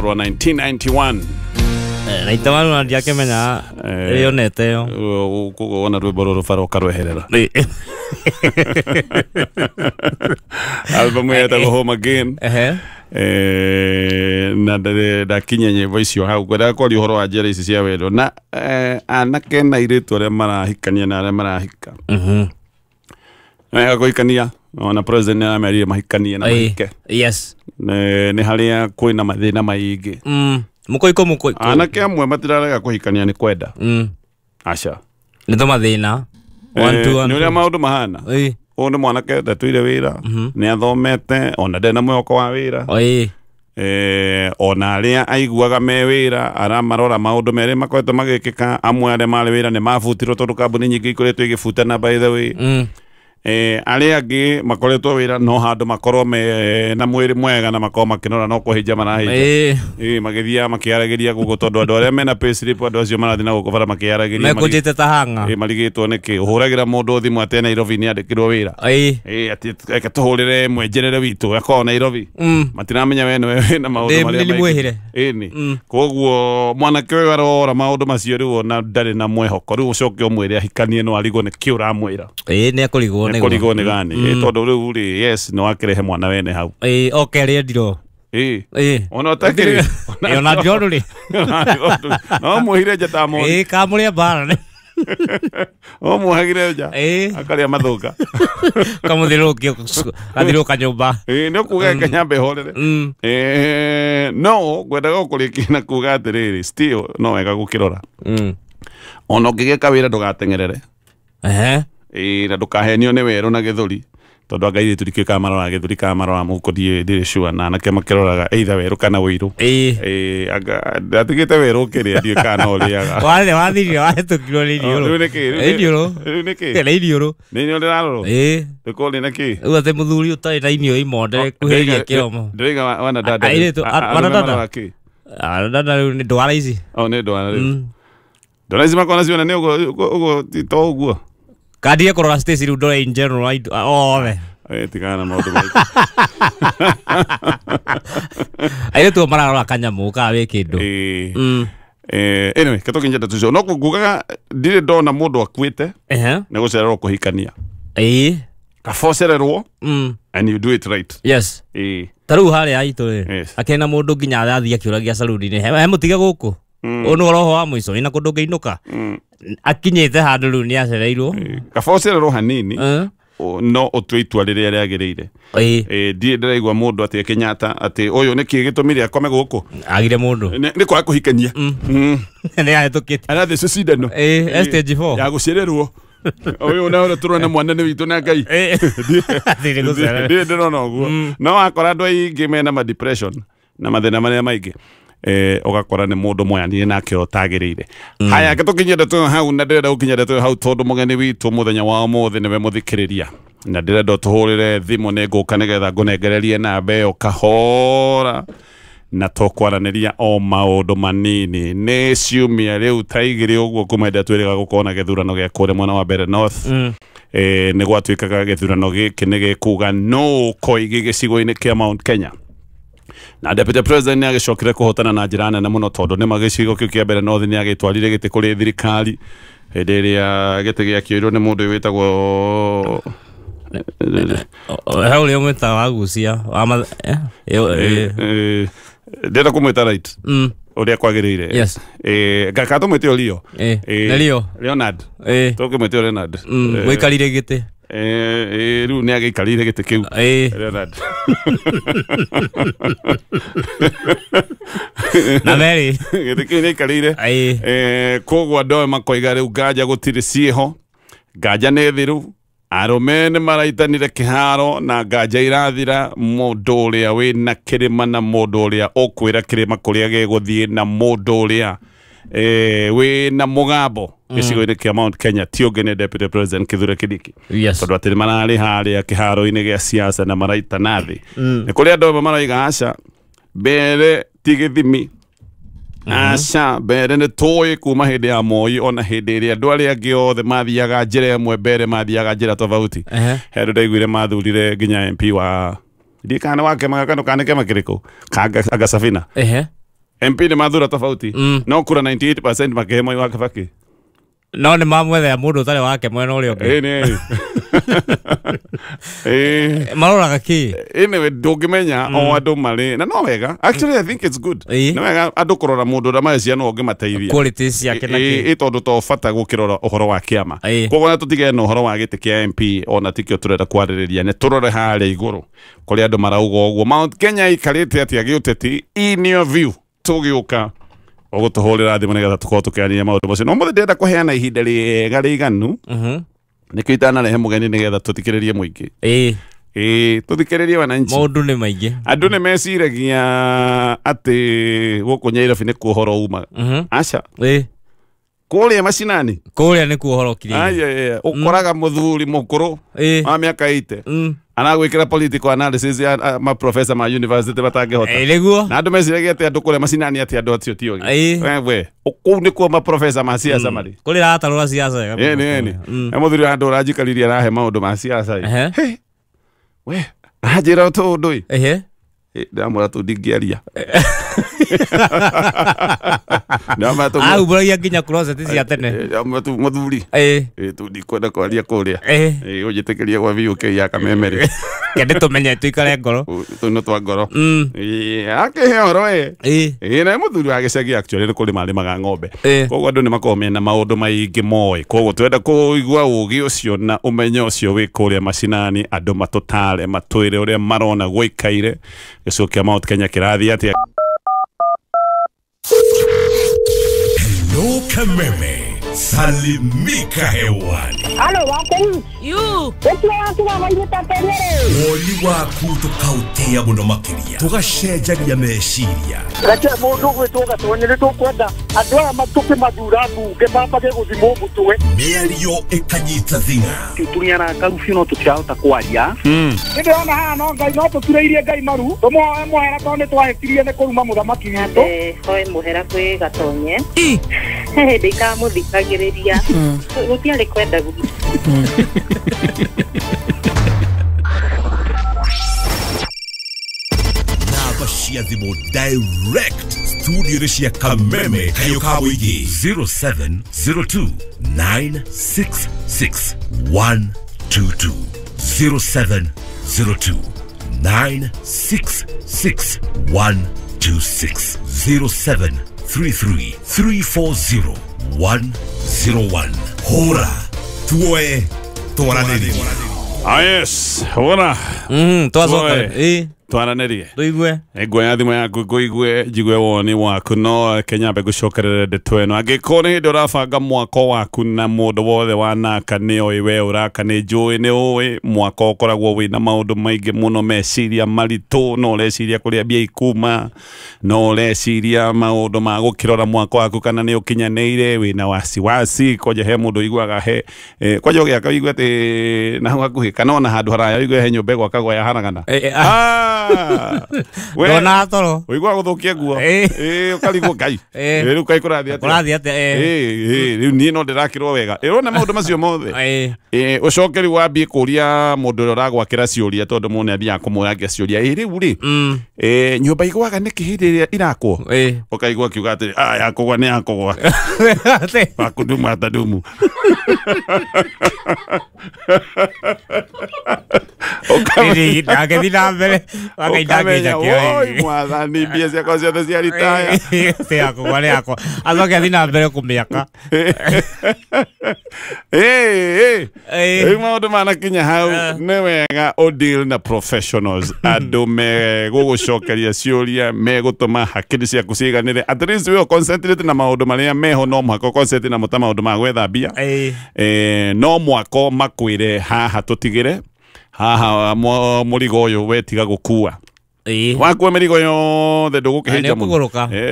Rwa 1991. Naita maru na ndiakĩmenya rĩonete yo. Koguo wona rwĩmbo rũrũ bara ũkarweherera. Album yetagwo Home Again. Na ndakinya nyĩmbo icio hau ngwendaga kwaria ũhoro wa njĩra ici cia wendo na anake na airĩtu arĩa marahikania na arĩa marahika. Wega kũhikania, ona president nĩ aramerire mahikanie na mahike. Yes. Nĩ harĩa kwĩna mathĩna maingĩ. Mũkoiko mũkoiko. Anake amwe matirarega kũhikania nĩ kwenda. Aca. Nĩ to mathĩna. 1 2 1. Nĩ ũrĩa maũndũ mahana. Ũyũ nĩ mwanake ndatũire wĩra, nĩ athomete, ona ndarĩ na mwĩhoko wa wĩra. Ona arĩa aiguaga me wĩra aramarora maũndũ merĩ makoretwo magĩkĩka, amwe arĩa marĩ wĩra nĩ mabutirwo tondũ kambuni nyingĩ ikoretwo igĩbutana by the way. Arĩa angĩ makoretwo wĩra no handũ makorwo me na mwĩrĩ mwega na makorwo makĩnora no kũhĩnja marahĩnja. Magĩthiaga makĩaragĩria gũkũ tondũ andũ arĩa mena payslip andũ acio marathiĩ na gũkũ bara makĩaragĩria. Mekũnjĩte ta hanga. Marigĩtwo nĩkĩ? Ũhũragĩra mũndũ thimũ atĩ Nairobi nĩ andĩkirwo wĩra. Atĩ reke tũhũrĩre mwenjerere witũ akorwo Nairobi. Matiramenya we nĩwe wĩna maũndũ marĩa maingĩ. Ĩni. Koguo mwanake ũyũ arora maũndũ macio rĩu ona ndarĩ na mwĩhoko. Rĩu ũcoke ũmwĩre ahikanie no arigwo nĩkĩ ũramwĩra. Nĩ akũrigwo nĩ kũrigwo nĩ gani. Tondũ rĩu rĩ, yes, no akĩrehe mwana wene hau. Oke rĩendirwo. Ona ũtakĩrĩ. Ona ndirwo rĩ. No muohire nja ta mori. Kamũrĩa mbara. No muohagire nja. Akarĩa mathũka. Kamũthirũkia, gathirũka nyũmba. Nĩ ũkuga reke nyambe horere. No ngwendaga gũkũrĩkia na kuga atĩrĩrĩ, still no wega gũkĩrora. Ona ũngĩgĩka wĩra ndũgateng'erere. Na ndũkahenio nĩ werũ na gĩthũri tondũ anga airĩtu ndikĩũĩ kana maroraga gĩthũri kana maroraga mũhuko, ndirĩ sure, na anake makĩroraga either werũ kana ũirũ. Anga ndatigĩte werũ ũkĩrĩa ndiũĩ kana no ũrĩaga. Wathirire, wahĩtũkirwo nĩ iniũrũ. Rĩu nĩkĩ? Rĩu nĩkĩ? Nĩ iniũrũ. Nĩ iniũrũ ndĩrarorwo? Ndĩkũrĩ nĩ kĩ? Rĩu atĩ mũthuri ũtarĩ na iniũrũ imonde kuhĩrĩria kĩromo. Ndĩraiga wana dada. Airĩtu, wana dada. Marora kĩ? Wana dada rĩu nĩ ndwara ici. Nĩ ndwara rĩu. Ndwara ici makona ciona nĩ ũguo ti to ũguo. Kandige kũrora Stacy rĩu ndore in general othe. Tigana na maũndũ maingĩ. Airĩtu mararora kanyamũ ka wĩ kĩndũ. Anyway, ketũkinyie ndeto icio. No ngugaga ndirĩ ndona mũndũ akuĩte nĩ gũcererwo kũhikania. Kaba ũcererwo and you do it right. Yes. Ta rĩu harĩa aitũ rĩ, akĩrĩ na mũndũ nginya athiĩ akĩũragia caruni-inĩ, he mũtige gũkũ. Ũyũ nĩ ũroho wa mũico, wĩna kũndũ ũngĩinũka. Akinyĩte handũ rĩu nĩ acereirwo. Kaba ũcererwo hanini, no ũtue itua rĩrĩa rĩagĩrĩire. Ndirĩ ndĩraigua mũndũ atĩ Kenyatta atĩ ũyũ nĩkĩ gĩtũmire akome gũkũ. Agire mũndũ. Nĩ kwaga kũhikania. Nĩ ahĩtũkĩte. Arathiĩ cindano. Stage 4. Ya gũcererwo. Ũyũ na ũrĩa tũrona mwana nĩ witũ na Ngai. Ndirĩ ndĩrona ũguo. No wakora andũ aingĩ mena ma depression na mathĩna marĩa maingĩ. Ũgakora nĩ mũndũ moyanire nake ũtagĩrĩire. Haya, reke tũkinyie ndeto ĩyo hau, na ndĩrenda gũkinyia ndeto ĩyo hau tondũ mũgeni witũ mũthenya wa ũmũthĩ nĩwe mũthikĩrĩria. Na ndĩrenda ũtũhũrĩre thimũ nĩ ngũka nĩgetha ngũnengererie namba ĩyo kahora na tũkwaranĩria o maũndũ manini. Nĩ ciumia rĩu ta igĩrĩ ũguo kuma hĩndĩ ĩrĩa twĩrĩga gũkorwo na gĩthurano gĩa kũrĩa mwena wa Mbeere North. Nĩ gwatuĩkaga gĩthurano gĩkĩ nĩ gĩkuga nũ koigi gĩcigo-inĩ kĩa Mount Kenya. Na Deputy President nĩ agĩcokire kũhotana na njĩra nene mũno tondũ nĩ magĩcigo kĩu kĩa Mbeere North nĩ agĩtwarire gĩtĩ kũrĩ thirikari hĩndĩ ĩrĩa gĩtĩ gĩakĩoirwo nĩ mũndũ ũyũ wĩtagwo He ũrĩa ũmwĩtaga wagucia wa ndĩrenda kũmwĩta right ũrĩa kwagĩrĩire. Yes. Ngaka tũmwĩte Orio. Nĩ Rio. Leonard. Tũkĩmwĩte Leonard. Mũikarire gĩtĩ. Rĩu nĩ agĩikarĩire gĩtĩ kĩu. Leonard. Na Mary. Gĩtĩ kĩu nĩ aikarĩire. Koguo andũ aya makoiga rĩu nganja gũtirĩ ciĩho. Nganja nĩ thiru. Arũme nĩ maraitanire kĩharo na nganja irathira. Mũndũ ũrĩa wĩna kĩrĩma na mũndũ ũrĩa ũkwĩra kĩrĩma kũrĩa gĩgũthiĩ na mũndũ ũrĩa wĩna mũgambo gĩcigo-inĩ kĩa Mount Kenya ti ũngĩ nĩ Deputy President Kithure Kindiki. Tondũ atĩ mararĩ harĩa kĩharo-inĩ gĩa siasa na maraitana thĩ. Nĩ kũrĩ andũ amwe maroiga aca mbere ti gĩthimi. Aca mbere nĩ tũĩ kuma hĩndĩ ya Moi ona hĩndĩ ĩrĩa andũ arĩa angĩ othe mathiaga njĩra ĩmwe mbere mathiaga njĩra tofauti. He andũ ndaiguire mathurire nginya MP wa ndiĩ kana wa kĩama gaka kana nĩ kĩama kĩrĩkũ anga Safina. MP nĩ mathura tofauti no kura 98% makĩhe Mwai wa Kibaki. No nĩ mamwethea mũndũ ũtarĩ wake mwena ũrĩa ũngĩ. Ĩĩ nĩ. Maroraga kĩ? Anyway, ndũngĩmenya o andũ marĩ na no wega. Actually I think it's good. Nĩ wega andũ kũrora mũndũ ũrĩa marecia no ũngĩmateithia. Quality ciake na kĩ. Ĩ tondũ to bata gũkĩrora ũhoro wa kĩama. Koguo na tũtige na ũhoro wa gĩtĩ kĩa MP ona tikĩo tũrenda kwarĩrĩria, nĩ tũrore harĩa igũrũ kũrĩa andũ marauga ũguo. Mount Kenya ikarĩte atĩa gĩũteti in your view? Tũgĩũka ũgũtũhũrĩra thimũ nĩgetha tũkorwo tũkĩarĩria maũndũ macio. No mũthĩ ndĩrenda kũheana ihinda rĩega rĩiganu nĩkĩo itanarehe mũgeni nĩgetha tũthikĩrĩrie mũingĩ. Ĩĩ tũthikĩrĩrie wananchi. Maũndũ nĩ maingĩ. Andũ nĩ meciragia atĩ gũkũ Nyairobi nĩkuo ũhoro umaga. Aca. Kũrĩa macinani. Kũrĩa nĩkuo ũhoro ũkirĩire. Ũkoraga mũthuri mũkũrũ wa mĩaka 80 anagwĩkĩra political analysis ya ma professor ma university matangĩhota. Nĩguo. Na andũ meciragia atĩ andũ kũrĩa macinani atĩ andũ acio ti ogĩ. We kũu nĩkuo ma professor ma siasa marĩ. Kũrĩ ratarũra siasa wega. Ĩni. He mũthuri wa andũ ũranjikaririe arahe maũndũ ma siasa. We anjĩra tũũndũ ĩ. Ndamwĩra tũ ndingĩaria. Aumbũragia nginya closet cia tene. Mũthuri. Tũ ndikwenda kwaria kũrĩa. Ũnjĩtĩkĩrie gwa VUK ya Kamemere. Kende tũmenye tũikare ngoro. Tũnũ twa ngoro. Akĩhe ũhoro ĩ. Na mũthuri wa gĩcagi actually nĩ kũrĩma arĩmaga ng'ombe. Koguo andũ nĩ makoragwo mena maũndũ maingĩ moĩ. Koguo twenda kũigua ũgĩ ũcio na ũmenyo ũcio wĩ kũrĩa macinani, andũ matũtare matwĩre ũrĩa marona gũikaire. Gĩcigo kĩa Mount Kenya kĩrathiĩ atĩa? Hello Kameme, salimika hewani. Halo waku. Yu. Woni waku tukautia muno makiria. Tugacenjagia meciria. Reke mundu gwitwo Gatonye nĩ tũkwenda andũ aya matuke mathura mbunge mambage gũthimwo mũtwe. Mĩario ĩkanyita thing'a. Tũniara karubi no tũtirahota kwaria. Nĩ ndĩrona haha no Ngai no tũturĩirie Ngai maru. Tũmũhoe mũhera tondũ nĩ twahĩtirie nĩ kũruma mũthamaki witũ. Hoe mũhera kwĩ Gatonye. He hĩndĩ ikamũthikagĩrĩria. Gũtiarĩ kwenda gwitũ. Namba cia thimũ direct studio cia Kameme kayo ka mũingĩ 0702 966 122 0702 966 126 0733 340 101. Hora tuoe twaranĩrie. Yes, hora. Twacoka. Twaranĩrie. Tũigue. Nguoya thimũ yaku ngũigue njigue woni waku no Kenya mbe ngũcokerere ndeto ĩno. Angĩkorwo nĩ hĩndĩ ũrabanga mwako waku na mũndũ wothe wanaka nĩ oĩ we ũraka nĩ njũĩ nĩ ũĩ mwako ũkoragwo wĩna maũndũ maingĩ mũno, meciria maritũ, no ũreciria kũrĩa mbia ikuma, no ũreciria maũndũ ma gũkĩrora mwako waku kana nĩ ũkinyanĩire, wĩna wasiwasi. Kwanja he mũndũ ũiguaga he kwanja ũgĩaka ũigue atĩ na hau hakuhĩ kana ona handũ haraya ũigue he nyũmba ĩgwakagwo ya haragana. Ndona toro ũigua gũthũkia nguo ũkarigwo Ngai rĩu kaĩ kũrathiĩ atĩa rĩu niĩ no ndĩrakĩrwo wega ĩrona maũndũ macio mothe. Ũcoke rĩu wambie kũria mũndũ ũrĩa ũragwakĩra ciũria tondũ mũndũ nĩathiaga kũmũrangia ciũria rĩu rĩ nyũmba igwaga nĩkĩ hĩndĩ ĩrĩa irakwo ũkaigua akiuga atĩrĩ yakũgwa nĩ yakũgwa wakudumu atadumu. Ndangĩthiĩ na mbere wakaindangĩnja mwathani mbia ciakwa ciothe cia ritaya yakũgwa nĩ yakwa acoke athiĩ na mbere kũmĩaka. Rĩu maũndũ manakinya hau nĩ wega ũdeal na professionals, andũ megũgũcokeria ciũria, megũtũma hakiri ciaku ciiganĩre. At least we concentrate na maũndũ marĩa meho, no mũhaka concentrate namo ta maũndũ ma gwetha mbia. No mwako makwĩre haha tũtigĩre haha mũrigo ũyũ wetiga gũkua. Wakua mĩrigo yothe ndũgũkĩhĩnja mũno.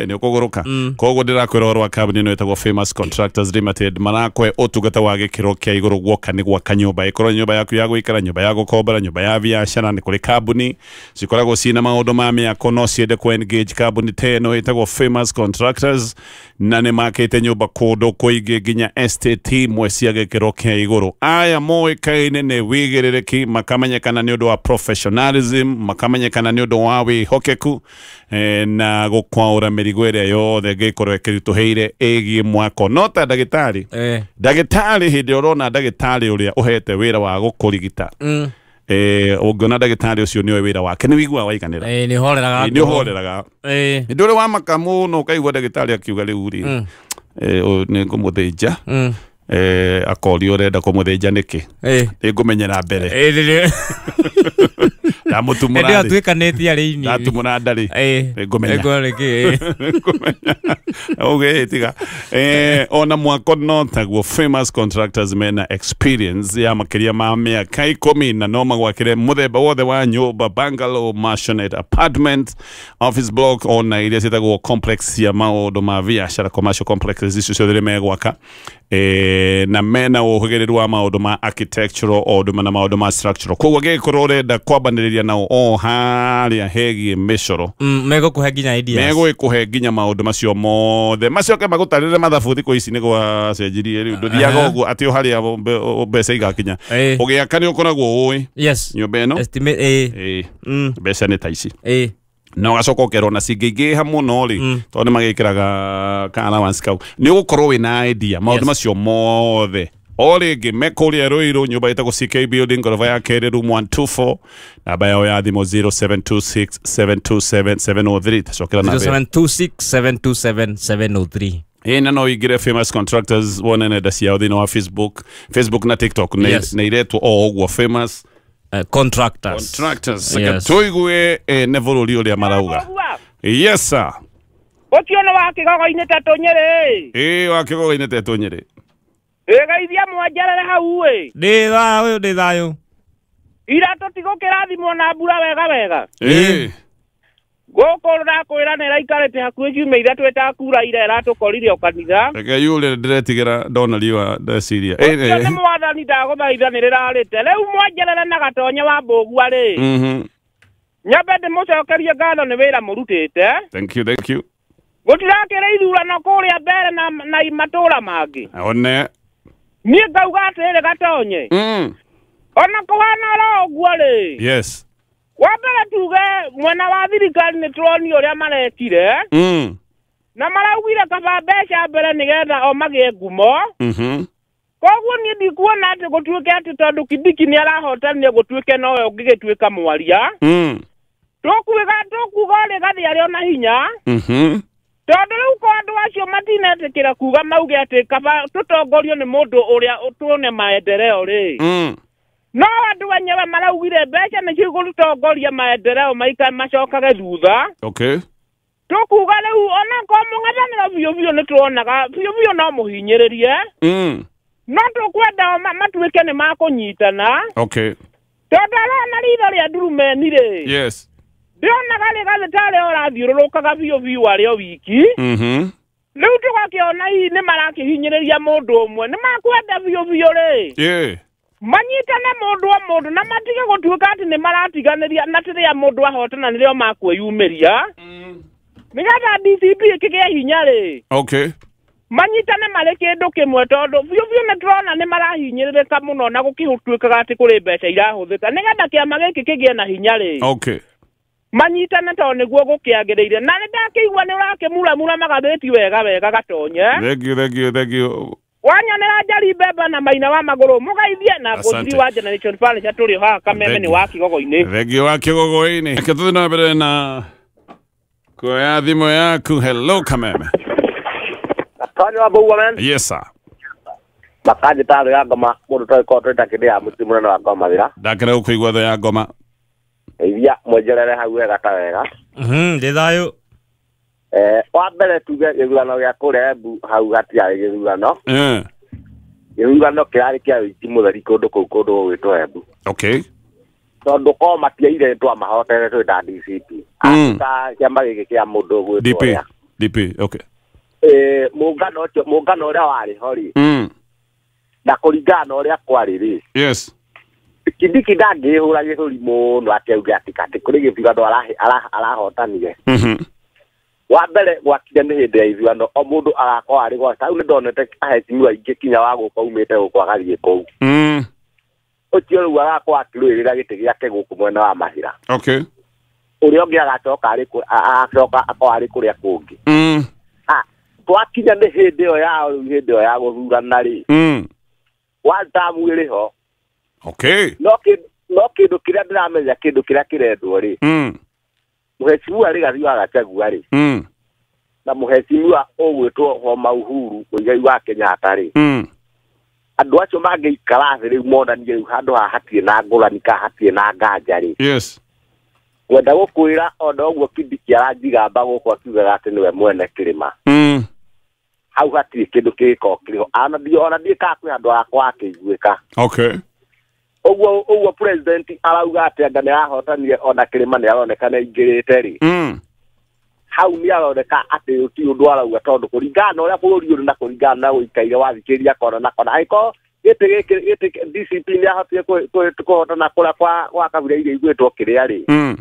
Nĩ ũkũgũrũka. Koguo ndĩrakwĩra ũhoro wa kambuni ĩno ĩtagwo Famous Contractors Limited, marakũhe ũtungata wa gĩkĩro kĩa igũrũ guoka nĩ gwaka nyũmba, ĩkorwo nyũmba yaku ya gũikara, nyũmba ya gũkombora, nyũmba ya biacara. Nĩ kũrĩ kambuni cikoragwo ciĩna maũndũ ma mĩako, no ciende kũ engage kambuni ta ĩno ĩtagwo Famous Contractors, na nĩ makĩte nyũmba kũndũ kũingĩ nginya estate imwe cia gĩkĩro kĩa igũrũ. Aya moĩkaine nĩ wĩigĩrĩrĩki, makamenyekana nĩ ũndũ wa professionalism, makamenyekana nĩ ũndũ wa wĩhokeku na gũkwaũra mĩrigo ĩrĩa yothe ĩngĩkorwo ĩkĩritũhĩire ĩgiĩ mwako. No ta ndagĩtarĩ, ndagĩtarĩ hĩndĩ ũrona ndagĩtarĩ ũrĩa ũhete wĩra wa gũkũrigita, ũngĩona ndagĩtarĩ ũcio nĩoĩ wĩra wake nĩ wĩiguaga waiganĩra. Nĩ ũhoreraga. Nĩ ũhoreraga. Hĩndĩ ũrĩa wamaka mũno ũkaigua ndagĩtarĩ akiuga rĩu rĩ, nĩ ngũmũthĩnja, akorio ũrenda kũmũthĩnja nĩkĩ, nĩ ngũmenyera mbere. Ndamũtumũra rĩ. Atuĩkanĩtie arĩ ini. Ndatumũra ndarĩ. Nĩ ngũmenya. Nĩ tiga. Ona mwako no taguo Famous Contractors mena experience ya makĩria ma mĩaka 10 na no magwakĩre mũthemba wothe wa nyũmba, bungalow, maisonette, apartment, office block, ona iria ciĩtagwo complex ya maũndũ ma biacara, commercial complexes icio ciothe megwaka. Na mena ũhĩgĩrĩru wa maũndũ ma architectural o ũndũ na maũndũ ma structural. Koguo angĩkorwo ũrenda kwambanĩrĩria nao o harĩa hegiĩ mĩcoro, megũkũhe nginya ideas, megũkũhe nginya maũndũ macio mothe, macoke magũtarĩre mathabu. Thikũ ici nĩ gwacenjirie rĩu, ndũthiaga ũguo atĩ o harĩa mbeca igakinya. Ũgĩaka nĩ ũkoragwo ũĩ nyũmba ĩno mbeca nĩ ta ici, na ũgacoka ũkerwo na cingĩingĩha mũno rĩ, tondũ nĩ magĩkĩraga ka allowance kau, nĩ ũgũkorwo wĩna idea maũndũ macio mothe. O rĩngĩ me kũrĩa Ruiru, nyũmba ĩtagwo CK Building, ngoroba ya kerĩ, room 124, namba yao ya thimũ 0726727703. Tacokera namba 0726727703. Ĩna no ũingĩre Famous Contractors wone nenda ciao thĩinĩ wa Facebook na TikTok, nĩ iretwo o ũguo Famous Contractors. Yes. Tuigue nĩ bũrũri ũrĩa marauga. Yes sir. Ũcio nĩ wa kĩgogo-inĩ Tetũ Nyĩrĩ. Ĩĩ, wa kĩgogo-inĩ Tetũ Nyĩrĩ. Ĩgeithia mwanjerere hau ĩ. Ndĩ thayũ, ndĩ thayũ. Ira tũtigũkĩrathimwo na mbura wega wega. Ĩĩ. Gũkũ ndakwĩra nĩ ĩraikarĩte hakuhĩ ciumia ithatũ ĩtakura ira ĩratũkorire o kanitha. Reke yure ndĩretigĩra ndona riũa ndeciria. Ũcio nĩ mwathani ndagũthaitha nĩ rĩrarĩte. Rĩu mwanjerere na Gatonye wa Mbũgua rĩ. Nyambe ndĩmũcokerie ngatho nĩ wĩra mũrutĩte. Thank you, thank you. Gũtirakĩrĩ ithurano kũrĩa mbere na matũũra mangĩ. One. Niĩ ngauga atĩrĩrĩ Gatonye. Ona kũhana oro ũguo rĩ. Yes. Wa mbere tuge mwena wa thirikari nĩ tũronio ũrĩa marekire. Na maraugire kaba mbeca mbere nĩgetha o magĩe ngumo. Koguo niĩ ndikuona atĩ gũtuĩke atĩ tondũ Kindiki nĩ arahotanire gũtuĩke nowe ũngĩgĩtuĩka mwaria. Tũkuga Rigathĩ arĩ ona hinya. Tondũ rĩu ko andũ acio matinetĩkĩra kuga mauge atĩ kaba tũtongorio nĩ mũndũ ũrĩa tuone maendeleo rĩ. No andũ enyewe maraugire mbeca nĩcio igũtũtongoria maendeleo maika macokage thutha. Okay. Tũkuga rĩu ona ko mũng'ethanĩro biũ biũ nĩ tuonaga biũ biũ no mũhinyĩrĩrie. No tũkwenda matuĩke nĩ makũnyitana. Okay. Tondũ arona ritho rĩa ndurumeni rĩ. Yes. Ndionaga Rigathĩ tarĩ ũrathiũrũrũkaga biũ biũ arĩ o wiki. Rĩu tũgakĩona hihi nĩ marakĩhinyĩrĩria mũndũ ũmwe, nĩ makwenda biũ biũ rĩ. Manyitane mũndũ o mũndũ na matige gũtuĩka atĩ nĩ maratiganĩria na rĩrĩa mũndũ ahotana nĩrĩo makwĩyumĩria. Nĩgetha DCP ĩkĩgĩe hinya rĩ. Okay. Manyitane marĩ kĩndũ kĩmwe tondũ biũ biũ nĩ tũrona nĩ marahinyĩrĩrĩka mũno na gũkĩtuĩkaga atĩ kũrĩ mbeca irahũthĩka nĩgetha kĩama gĩkĩ kĩgĩe na hinya rĩ. Okay. Manyitane tondũ nĩguo gũkĩagĩrĩire. Na nĩ ndakĩigua nĩ ũrakĩmuramura magathĩti wega wega Gatonye. Thank you, thank you, thank you. Wanyonera njari mbemba na maina wa magũrũ mũgeithie na ngũthiri wa Generation Furniture tũrĩ haha Kameme nĩ wa Kĩgogo-inĩ. Thank you wa Kĩgogo-inĩ. Reke tũthiĩ na mbere na kuoya thimũ yaku. Hello Kameme. Gatonye wa Mbũgua man. Yes sir. Makanjĩ ta thũ ya ngoma mũndũ toĩ korwo twĩta kĩndĩ ya mũtĩ mũnene wa ngoma thĩra. Ndakena gũkũigua thũ ya ngoma. Ithia mwenjerere hau wega ta wega. Ndĩ thayũ. Wa mbere tuge gĩthurano gĩa kũrĩa Embu hau gatiarĩ gĩthurano. Gĩthurano kĩrarĩ kĩa wĩici mũtheri kũndũ kũu kũndũ gũgwĩtwo Embu. Okay. Tondũ ko matiaire twamahotete twĩ ta DCP. Ta kĩama gĩkĩ kĩa mũndũ ũgwĩtwo DP, okay. Mũngano ũcio, mũngano ũrĩa warĩ ho rĩ. Na kũringana na ũrĩa kwarĩ rĩ. Yes. Kindiki ndangĩhũra gĩthũri mũno atĩ auge atĩ atĩ kũrĩ gĩthurano arahotanire. Wa mbere gwakinya nĩ hĩndĩ ya ithurano o mũndũ agakorwo arĩ gwake. Hau nĩ ndonete ahecimiwa aingĩ kinya wa gũka aumĩte gũkũ agathiĩ kũu. Ũcio rĩu agakorwo akĩrũĩrĩra gĩtĩ gĩake gũkũ mwena wa Mahĩra. Okay. Ũrĩa ũngĩ agacoka arĩ acoka akorwo arĩ kũrĩa kũngĩ. Twakinya nĩ hĩndĩ ĩyo ya hĩndĩ ĩyo ya gũthurana rĩ. One term ĩrĩ ho. Okay. No kĩndũ kĩrĩa ndĩramenya kĩndũ kĩrĩa kĩrendwo rĩ. Mũhecimiwa Rigathi wa Gachagua rĩ. Na mũhecimiwa ũgwĩtwo Homa Uhuru Muigai wa Kenyatta rĩ. Andũ acio mangĩikara thĩ rĩu monanie rĩu handũ haha hatirĩ na ngũrani kana hatirĩ na nganja rĩ. Yes. Kwenda gũkwĩra ona ũguo Kindiki aranjigamba gũkũ akiugaga atĩ nĩwe mwene kĩrĩma. Hau hatirĩ kĩndũ kĩngĩkorwo kĩrĩ ho. Ona ndiĩ kana kwĩ handũ hakwa hakĩiguĩka. Okay. Ũguo president arauga atĩ anga nĩarahotanire ona kĩrĩma nĩaroneka nĩaingĩrĩte rĩ. Hau nĩaroneka atĩ ti ũndũ arauga tondũ kũringana na ũrĩa bũrũri ũrĩ na kũringana na ũikaire wathikĩrĩria kona na kona. Angĩkorwo gĩtĩ gĩkĩ DCP nĩahotire kũhotana kũrĩa kwa kabira iria igwĩtwo kĩrĩa rĩ.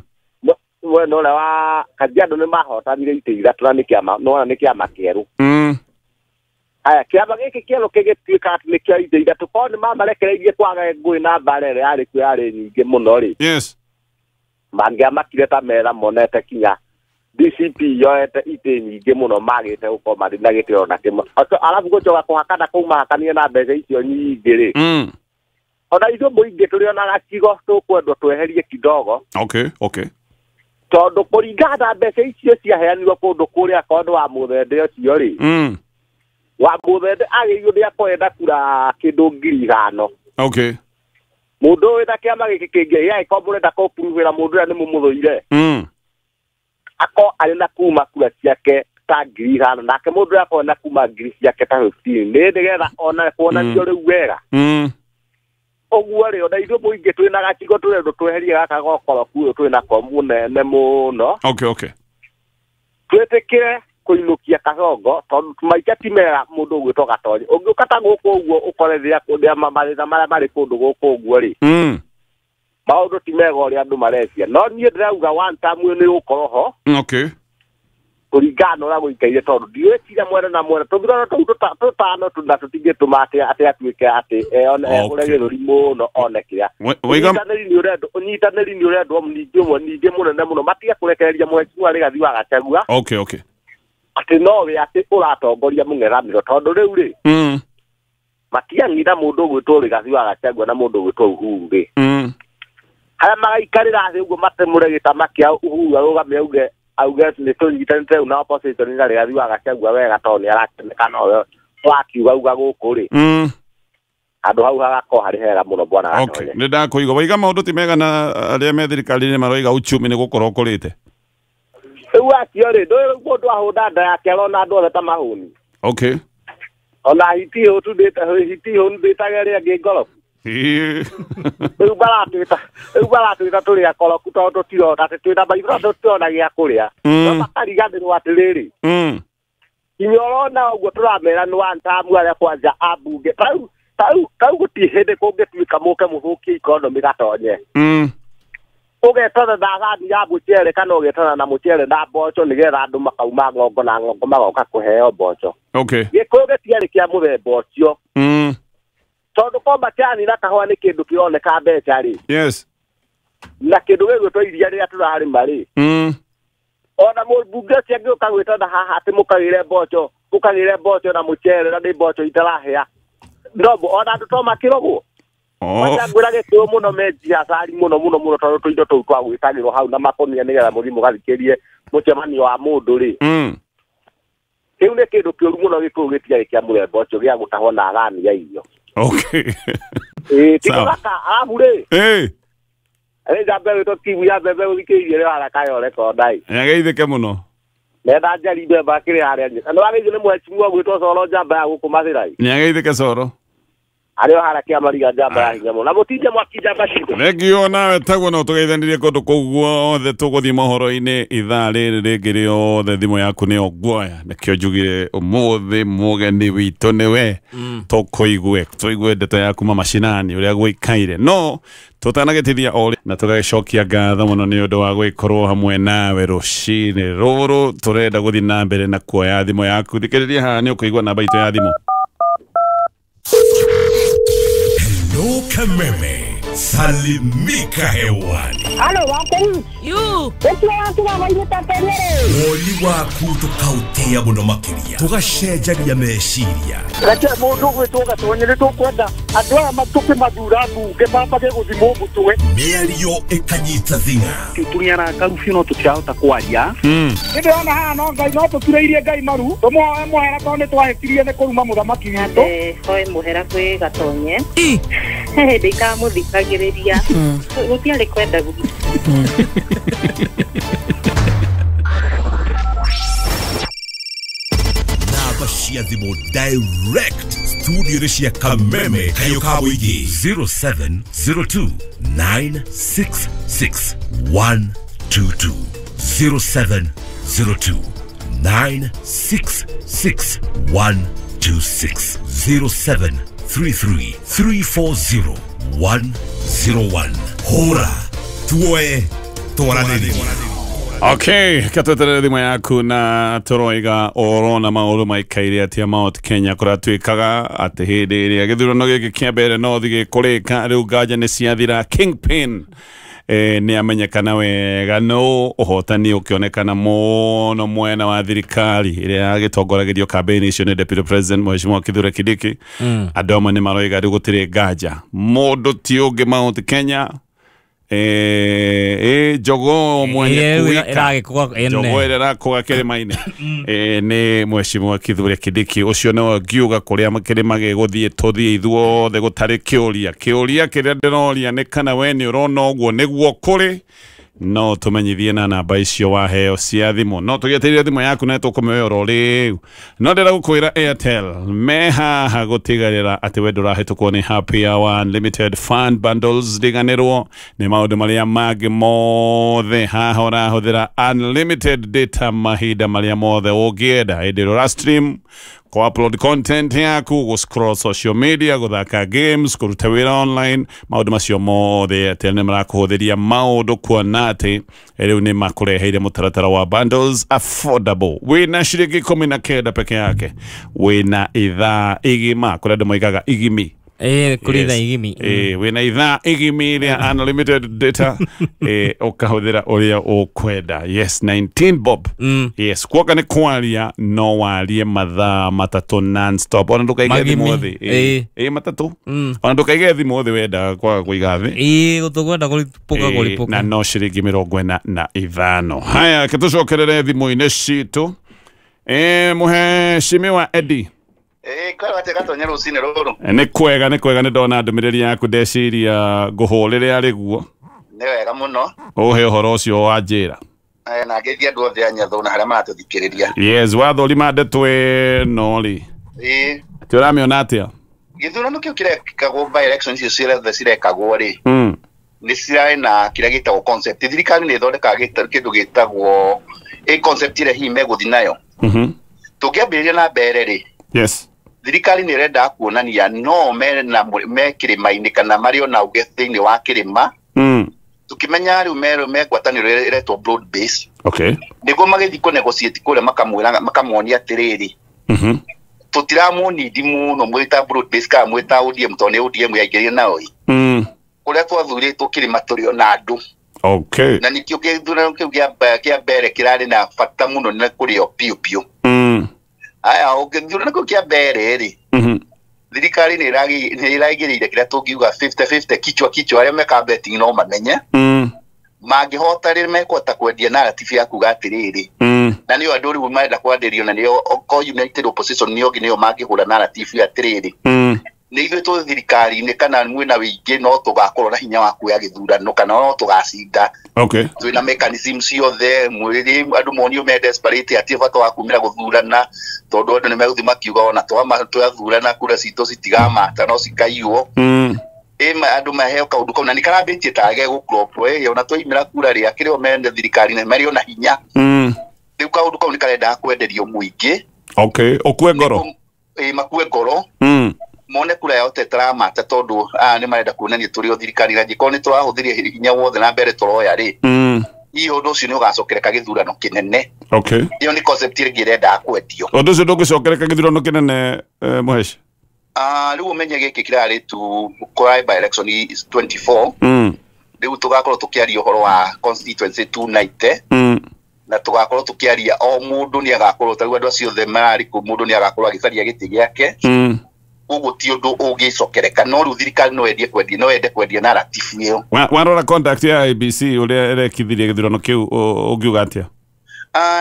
Mwena ũrĩa wa Kajiado nĩmahotanire itĩ ithatũ na nĩ kĩama nĩwona nĩ kĩama kĩerũ. Aya kĩama gĩkĩ kĩerũ gĩgĩtuĩka atĩ nĩkĩo itĩ ithatũ korwo nĩmamarekereirie kwaga ngũĩ na mbara ĩrĩa yarĩ kuo yarĩ nyingĩ mũno rĩ. Yes. Mangĩamakire ta mera monete kinya DCP yoete itĩ nyingĩ mũno magĩte gũkorwo marĩ na gĩtĩ ona kĩmwe. Arabu gũcoka kũhakana kũu mahakanie na mbeca icio nyingĩ rĩ. Ona ithuĩ mũingĩ tũrĩ ona gacigo tũkwendwo tweherie kidogo. Okay, okay. Tondũ kũringana na mbeca icio ciaheanirwo kũndũ kũrĩa korwo nĩ wa mũthende ũcio rĩ. Wa mũthende agĩrĩirwo nĩ akorwo kura kĩndũ 5,000. Okay. Mũndũ wĩna kĩama gĩkĩ kĩngĩ agĩkorwo mũrenda kũpuruhĩra mũndũ ũrĩa nĩ mũmũthũire. Akorwo arĩ na kuma kura ciake ta 5,000 nake mũndũ ũrĩa akorwo na kuma ngiri ciake ta 15 nĩ nĩgetha ona kuonanio rĩu wega. Ũguo rĩ ona ithuĩ mũingĩ twĩna gacigo tũrendwo tweherie gaka gokoroku ũyũ twĩnako mũnene mũno. Okay, okay. Twĩtĩkĩre kũinũkia Kasongo tondũ maica ti mega mũndũ ũgwĩtwo Gatonye. Ũngĩũka ta gũkũ ũguo ũkore rĩrĩa mathĩna marĩa marĩ kũndũ gũkũ ũguo rĩ. Maũndũ ti mega ũrĩa andũ marecia. No niĩ ndĩrauga one term ũyũ nĩ ũgũkorwo ho. Okay. Kũringana na ũrĩa gũikaire tondũ ndiwĩciria mwena na mwena tũthurano tũu tũtano na tũtingĩtũma atĩ atuĩke atĩ ehũre gĩthũri mũno one kĩrĩa. Ũnyitanĩri nĩ ũrendwo ningĩ ũmwe ningĩ mũnene mũno matige kũrekereria mũhecimiwa Rigathi wa Gachagua. Okay, okay. Atĩ nowe atĩ ũratongoria mũng'ethanĩro tondũ rĩu rĩ matiang'itha mũndũ ũgwĩtwo Rigathi wa Gachagua na mũndũ ũgwĩtwo Uhuru rĩ. Harĩa magaikarĩra thĩ ũguo matemũre gĩtama kĩa Uhuru arũgame auge nĩ tũnyitanĩte rĩu na opposition na Rigathi wa Gachagua wega tondũ nĩ arakĩoneka nowe wakiugauga gũkũ rĩ. Handũ hau hagakorwo harĩ hega mũno bwana Gatonye. Okay, nĩ ndakũigua. Waiga maũndũ ti mega na arĩa me thirikari-inĩ maroiga uchumi nĩ gũkorwo ũkũrĩte. Rĩu acio rĩ ndũĩ mũndũ ahũnda nda yake arona andũ othe ta mahũni. Okay. Ona hiti hũtu ndĩtage ĩrĩa ĩngĩ ngoroku. Rĩu maratwĩta tũrĩ akoroku tondũ tũtirona atĩ twĩna maitho tũtirona gĩa kũrĩa. No makariganĩrwo atĩrĩrĩ. Kinya ũrona ũguo tũramera nĩ one term arĩa kwanja ambunge. Tarĩu gũtirĩ hĩndĩ kũngĩtuĩka mũke mũthũkie economy Gatonye. Ũgetana na thani ya mũcere kana ũgetana na mũcere na mboco nĩgetha andũ makauma ng'ongo na ng'ongo magoka kũheo mboco. Okay. Gĩkũyũ gĩtiarĩ kĩa mũthemba ũcio. Tondũ ko macani na kahũa nĩ kĩndũ kĩroneka mbeca rĩ. Yes. Na kĩndũ gĩgwĩtwo iria rĩrĩa tũrarĩma rĩ. Ona mũmbunge ũcio angĩũka gwĩtana haha atĩ mũkagĩre mboco na mũcere na nĩ mboco itarahĩa. No ona andũ to makĩrogwo. Macangwĩra gĩkũyũ mũno menjia cari mũno mũno mũno tondũ tũindo tũu twagwĩtagĩrwo hau na makũnia nĩgetha mũthiĩ mũgathikĩrie mũcemanio wa mũndũ rĩ. Kĩu nĩ kĩndũ kĩũru mũno gĩkũyũ gĩtiarĩ kĩa mũthemba ũcio gĩa gũtahwo na thani ya irio. Okay. Ti gũthaka arabu rĩ. Ĩ njamba ĩgwĩtwo Kibu ya mbembe gũthikĩrĩria rĩ haraka yorekonda ĩ. Nĩageithĩke mũno. Nenda njari mbembe akĩrĩ harĩa nyĩ. Na nĩwageithio nĩ mũhecimiwa ũgwĩtwo Coro njamba ya gũkũ Mathĩra-ĩ. Nĩageithĩke Coro. Arĩ o harĩa kĩamariga njamba ya hinya mũno. Na mũtinde mwaki njamba citũ. Thengio nawe taguo no tũgeithanirie kũndũ kũu guothe tũgũthiĩ mohoro-inĩ ithaa rĩrĩ rĩngĩ rĩothe thimũ yaku nĩyo nguoya nĩkĩo njugire ũmũthĩ mũgeni witũ nĩwe tũkũigue tũigue ndeto yaku ma macinani ũrĩa gũikaire no tũtanagĩtithia o na tũgagĩcokia ngatho mũno nĩ ũndũ wa gũgĩkorwo hamwe nawe rũcinĩ rũrũ tũrenda gũthiĩ na mbere na kuoya thimũ yaku thikĩrĩria haha nĩ ũkũigua namba itũ ya thimũ. Hello Kameme. Salimika hewani. Halo waku. Yu. Woni waku tukautia muno makiria. Tugacenjania meciria. Reke mundu gwitwo Gatonye ni tukwenda andu aya matuke mathura mbunge mambage guthimwo mutwe. Mĩario ĩkanyita thing'a. Tũtuniana karubi no tũtirahota kwaria. Nĩndĩrona haha no Ngai no tũturĩirie Ngai maru tũmũhoe mũhera tondũ nĩtwahĩtirie nĩ kũruma mũthamaki witũ. Hoe mũhera kwĩ Gatonye. He hĩndĩ ikamũthikagĩrĩria. Gũtiarĩ kwenda gwitũ. Namba cia thimũ direct studio cia Kameme Kayo ka Mũingĩ 0702 966 122 0702 966 126 0733 340 101. Hora tuoe twaranĩrie. Okay, katweterere thimũ yaku na tũroiga ũhoro na maũndũ maikaire atĩa Mount Kenya kũratuĩkaga atĩ hĩndĩ ĩrĩa gĩthurano gĩkĩ kĩa mbere no gĩkũrĩka rĩu nganja nĩ ciathira. Kingpin nĩ amenyekana wega no ũhotani ũkĩonekana mũno mwena wa thirikari ĩrĩa yagĩtongoragĩrio kambĩini icio nĩ Deputy President Mheshimiwa Kithure Kindiki. Andũ amwe nĩ maroiga rĩu gũtirĩ nganja mũndũ ti ũngĩ Mount Kenya jogoo mwenye kuika jogoo ĩrakũga kĩrĩma-inĩ nĩ Mheshimiwa Kithure Kindiki ũcio nĩwe ngiuga kũrĩa kĩrĩma gĩgũthiĩ tũthiĩ ithuothe gũtarĩ kĩũria. Kĩũria kĩrĩa ndĩroria nĩ kana we nĩ ũrona ũguo nĩguo kũrĩ no tũmenyithie na namba icio waheo cia thimũ. No tũgĩetereire thimũ yaku na tũkũmĩoya oro rĩu. No ndĩrenda gũkwĩra Airtel me haha gũtigĩrĩra atĩ we ndũrahĩtũkwo nĩ happy hour unlimited fun bundles. Riganĩrwo nĩ maũndũ marĩa mangĩ mothe. Haha ũrahũthĩra unlimited data mahinda marĩa mothe ũngĩenda hĩndĩ ĩrĩa ũra stream, ku-upload content yaku, gũ-scroll social media, gũthaka games, kũruta wĩra online. Maũndũ macio mothe Airtel nĩ marakũhũthĩria maũndũ kuona atĩ rĩu nĩ makũreheire mũtaratara wa bundles affordable. Wĩna ciringi 19 peke yake, wĩna ithaa igima kũrĩa andũ moigaga igimi. Kũrĩ ithaa igimi. Wĩna ithaa igimi rĩa unlimited data ũkahũthĩra ũrĩa ũkwenda. Yes, 19 bob. Yes, kuoka nĩ kwaria no warie mathaa matatũ non-stop. Ona ndũkaige thimũ thĩ. Matatũ. Ona ndũkaige thimũ thĩ wenda kwaga kũiga thĩ. Gũtũkwenda kũripũka kũripũka. Na no ciringi 45. Haya, tũcokerere thimũ-inĩ citũ. Mheshimiwa Eddie. Nĩ kwega nĩ kwega nĩ ndona ndũmĩrĩri yaku ndeciria ngũhũrĩre arĩ guo. Nĩ wega mũno. Ũhe ũhoro ũcio wa njĩra. Na ngeithia andũ othe a Nyathũ na harĩa maratũthikĩrĩria. Yes, wathũrima ndeto ĩno rĩ. Atĩ ũramĩona atĩa? Gĩthurano kĩu kĩrekagwo by election icio ciothe cirekagwo rĩ. Nĩ cirarĩ na kĩrĩa gĩtagwo concept. Thirikari nĩ ĩthondekaga kĩndũ gĩtagwo ĩ concept ĩrĩa hihi megũthiĩ nayo. Tũngĩambĩrĩria na mbere rĩ. Yes. Thirikari nĩ ĩrenda kuonania no me kĩrĩma-inĩ kana marĩ ona uge thĩinĩ wa kĩrĩma. Tukimenya rĩu me ngwatanĩro ĩretwo broad base. Okay. Nĩguo magĩthiĩ kũ negotiate kũrĩa makamwĩra makamonia atĩrĩrĩ. Tũtiramunindi mũno mwĩta broad base kana mwĩta ODM tondũ nĩ ODM yaingĩrire nao. Kũrĩa twathurĩtwo kĩrĩma tũrĩ ona andũ. Okay. Na nĩkĩo gĩthurano kĩu kĩa mbere kĩrarĩ na bata mũno na kũrĩo piũ piũ. Aya ũngĩthurano kĩu kĩa mbere rĩ. Thirikari nĩ ĩraigĩrĩire kĩrĩa tũngiuga 50-50 kichwa kichwa arĩa meka betting no mamenye. Mangĩhota rĩ mekũhota kwendia narrative ya kuga atĩrĩrĩ. Na nĩyo andũ rĩu marenda kwanĩrio na nĩyo united opposition nĩyo nĩyo mangĩhũra narrative ya atĩrĩrĩ. Nĩ ithuĩ twĩ thirikari-inĩ kana mwĩna wĩingĩ no tũgakorwo na hinya wa kuoya gĩthurano kana no tũgacinda. Okay. Twĩna mechanism ciothe mwĩrĩ andũ monio me desperate atĩ bata wa kumĩra gũthurana tondũ andũ nĩ megũthiĩ makiuga ona twathurana kura citũ citigamata no cikaiywo. Andũ maheo kaũndũ kau na nĩ karambĩtie tage gũcrop ona twaimĩra kura rĩ akĩrĩ o mene thirikari-inĩ marĩ ona hinya. Rĩu kaũndũ kau nĩ karendaga kwenderio mũingĩ. Okay, ũkue ngoro. Makue ngoro. Mone kura yao tetaramata tondũ nĩ marenda kuonania tũrĩ o thirikari na angĩkorwo nĩ tũrahũthĩria hinya wothe na mbere tũroya rĩ. Hihi ũndũ ũcio nĩ ũgacokereka gĩthurano kĩnene. Okay. Ĩyo nĩ concept ĩngĩ ĩrendaga kwendio. Ũndũ ũcio ndũngĩcokereka gĩthurano kĩnene Mũheci? Rĩu ũmenye gĩkĩ kĩrarĩ tu kũrarĩ by election is 24. Rĩu tũgakorwo tũkĩaria ũhoro wa constituency 290. Na tũgakorwo tũkĩaria o mũndũ nĩ agakorwo ta rĩu andũ acio othe mararĩ kũu mũndũ nĩ agakorwo agĩcaria gĩtĩ gĩake. Koguo ti ũndũ ũngĩcokereka no rĩu thirikari no yendie kwendia no yende kwendia narrative ĩyo. Warora contact ya IEBC ũrĩa ĩrekithirie gĩthurano kĩu ũngiuga atĩa?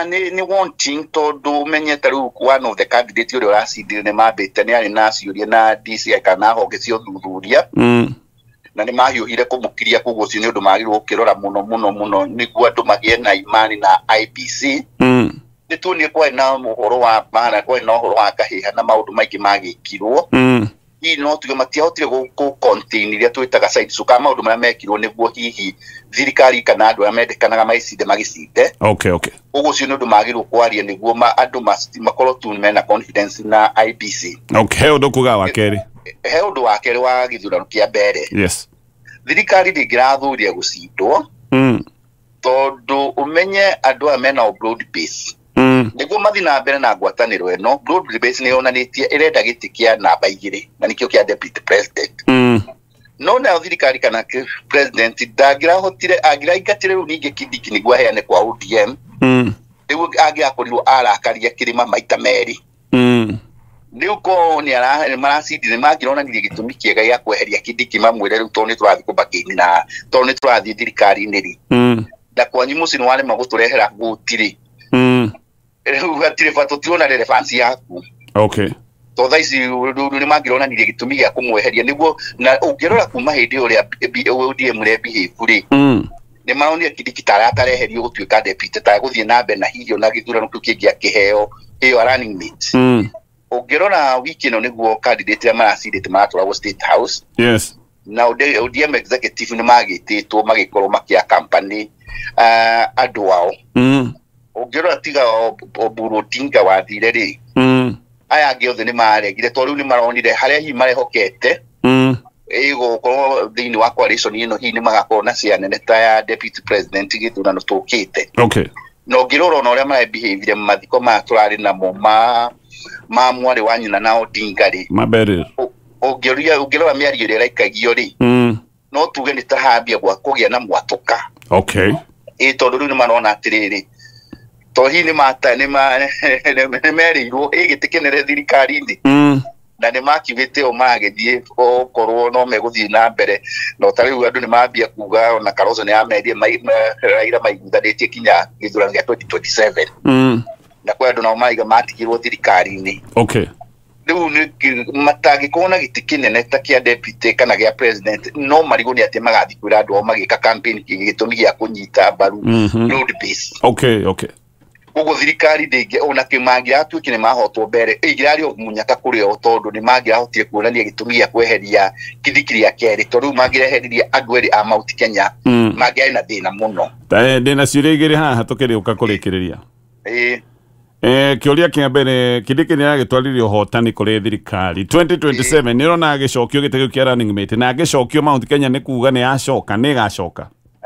Nĩ wanting tondũ ũmenye ta rĩu one of the candidate ũrĩa ũracindire nĩ mambĩte nĩ arĩ na ciũria na DCI kana honge cia ũthuthuria. Na nĩ mahiũhire kũmũkiria koguo ũcio nĩ ũndũ magĩrĩirwo gũkĩrora mũno mũno mũno nĩguo andũ magĩe na imani na IEBC. Nĩ tuonire kwarĩ na ũhoro wa mbara kwarĩ na ũhoro wa kahĩha na maũndũ maingĩ magĩkirwo. Hihi no tuge matiahotire gũ contain iria twĩtaga side show kana maũndũ marĩa mekirwo nĩguo hihi thirikari kana andũ arĩa mendekanaga magĩcinde magĩcinde. Okay, okay. Koguo ũcio nĩ ũndũ magĩrĩirwo kwaria nĩguo andũ makorwo tu mena confidence na IEBC. Okay, he ũndũ kuga wa kerĩ. He ũndũ wa kerĩ wa gĩthurano kĩa mbere. Yes. Thirikari ndĩngĩrathuria gũcindwo. Tondũ ũmenye andũ aya mena broad base. Nĩguo mathiĩ na mbere na ngwatanĩro ĩno broad base nĩ yonanĩtie ĩrenda gĩtĩ kĩa namba 2 na nĩkĩo kĩa deputy president. No nayo thirikari kana president ndangĩrahotire angĩraingatire rĩu ningĩ Kindiki nĩguo aheane kwa ODM. Rĩu angĩrakorirwo arakaria kĩrĩma maita merĩ. Rĩu korwo nĩ maracindire mangĩronanirie gĩtũmi kĩega gĩa kweheria Kindiki mamwĩre rĩu tondũ nĩ tũrathiĩ kũbakĩini na tondũ nĩ tũrathiĩ thirikari-inĩ rĩ. Na kwanyu mũciĩ nĩ warema gũtũrehera voti rĩ. Rĩu hatirĩ bata tũtirona relevance yaku. Okay. To thaa ici nĩ mangĩronanirie gĩtũmi gĩa kũmweheria nĩguo na ũngĩrora kuma hĩndĩ ĩyo ũrĩa ODM rebehave rĩ. Nĩ maronire Kindiki ta atareherio gũtuĩka deputy ta gũthiĩ na mbere na hihi ona gĩthurano kĩu kĩngĩ akĩheo ĩyo running mate. Ũngĩrora wiki ĩno nĩguo candidate arĩa maracindĩte maratwaragwo State House. Yes. Na ODM executive nĩ magĩtĩtwo magĩkorwo makĩa company andũ ao. Ũngĩrora tiga Oburu Odinga wathire rĩ. Aya angĩ othe nĩ maregire tondũ rĩu nĩ maronire harĩa hihi marehokete. Ĩgũkorwo thĩinĩ wa coalition ĩno hihi nĩ magakorwo na cia nene ta ya deputy president gĩthurano tũkĩte. Okay. Na ũngĩrora ona ũrĩa marebehave mathiko maya tũrarĩ namo ma mwarĩ wa nyina na Odinga rĩ. Mabere. Ũngĩrora mĩario ĩrĩa ĩraikagio rĩ. No tuge nĩ ta hambia gwa kũgĩa na mwatũka. Okay. Ĩ tondũ rĩu nĩ marona atĩrĩrĩ to hihi nĩ merĩirwo ĩ gĩtĩ kĩnene thirikari-inĩ. Na nĩ makiugĩte o magĩthiĩ okorwo no megũthiĩ na mbere no ta rĩu andũ nĩ mambia kuga ona Kalonzo nĩ amerie Raila maiguithanĩtie kinya gĩthurano gĩa 2027. Na kwa andũ nao maraiga matigirwo thirikari-inĩ. Okay. Rĩu matangĩkorwo na gĩtĩ kĩnene ta kĩa deputy kana gĩa president no marigwo nĩ atĩ magathiĩ kwĩra andũ ao magĩka campaign gĩtũmi gĩa kũnyita mbaru broad base. Okay, okay. Koguo thirikari ndĩngĩ ona mangĩratuĩkire nĩ mahotwo mbere ĩngĩrarĩ o mũnyaka kũrĩ o tondũ nĩ mangĩrahotire kuonania gĩtũmi gĩa kweheria Kindiki rĩa kerĩ tondũ rĩu mangĩreheririe andũ erĩ a Mount Kenya mangĩarĩ na thĩna mũno. Ndĩna ciũria igĩrĩ haha tũkĩrĩũka kũrĩkĩrĩria. Kĩũria kĩa mbere Kindiki nĩ aragĩtwarire ũhotani kũrĩ thirikari 2027 nĩ ũrona agĩcokio gĩtĩ kĩu kĩa running mate na agĩcokio Mount Kenya nĩ kuga nĩ yacoka nĩ ĩgacoka.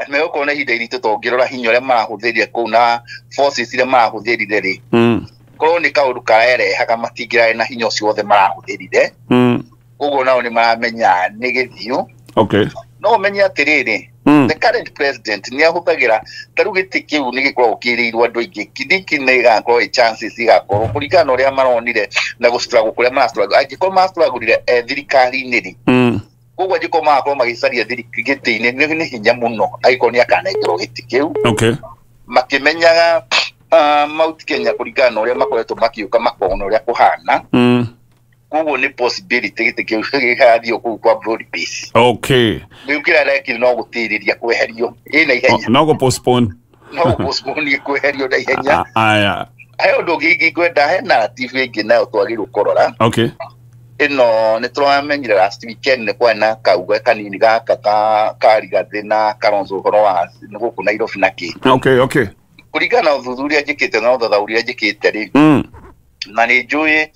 Megũkorwo na ihinda iritũ tondũ ũngĩrora hinya ũrĩa marahũthĩrire kũu na forces iria marahũthĩrire rĩ. Korwo nĩ kaũndũ karerehaga matingĩrarĩ na hinya ũcio wothe marahũthĩrire. Koguo nao nĩ maramenya nĩ gĩthiũ. Okay. No ũmenye atĩrĩrĩ the current president nĩ ahũthagĩra ta rĩu gĩtĩ kĩu nĩ gĩkoragwo kĩrĩirwo andũ aingĩ. Kindiki nĩ ĩgakorwo ĩ chances igakorwo kũringana na ũrĩa maronire na gũ-struggle kũrĩa mara-struggle angĩkorwo ma-struggle thirikari-inĩ rĩ. Koguo angĩkorwo magakorwo magĩcaria gĩtĩ-inĩ nĩ hinya mũno angĩkorwo nĩ akanengerwo gĩtĩ kĩu. Okay. Makĩmenyaga Mount Kenya kũringana na ũrĩa makoretwo makĩũka makona ũrĩa kũhana. Koguo nĩ possibility gĩtĩ kĩu gĩgathiĩ kũu kwa broad base. Okay. Rĩu kĩrĩa arekire no gũtĩrĩria kweherio ĩ na ihenya. No gũ postpone. No gũ postpone kweherio na ihenya. Aya. He ũndũ ũngĩ ingĩkwenda he narrative ĩngĩ nayo twagĩrĩirwo kũrora. Okay. Ĩno nĩ tũramenyire last weekend nĩ kwarĩ na kauga kanini gaka ka Rigathĩ na Kalonzo ũhoro wa gũkũ Nairobi na kĩ. Okay, okay. Kũringana na ũthuthuria njĩkĩte na ũthathaũria njĩkĩte rĩ. Na nĩ njũĩ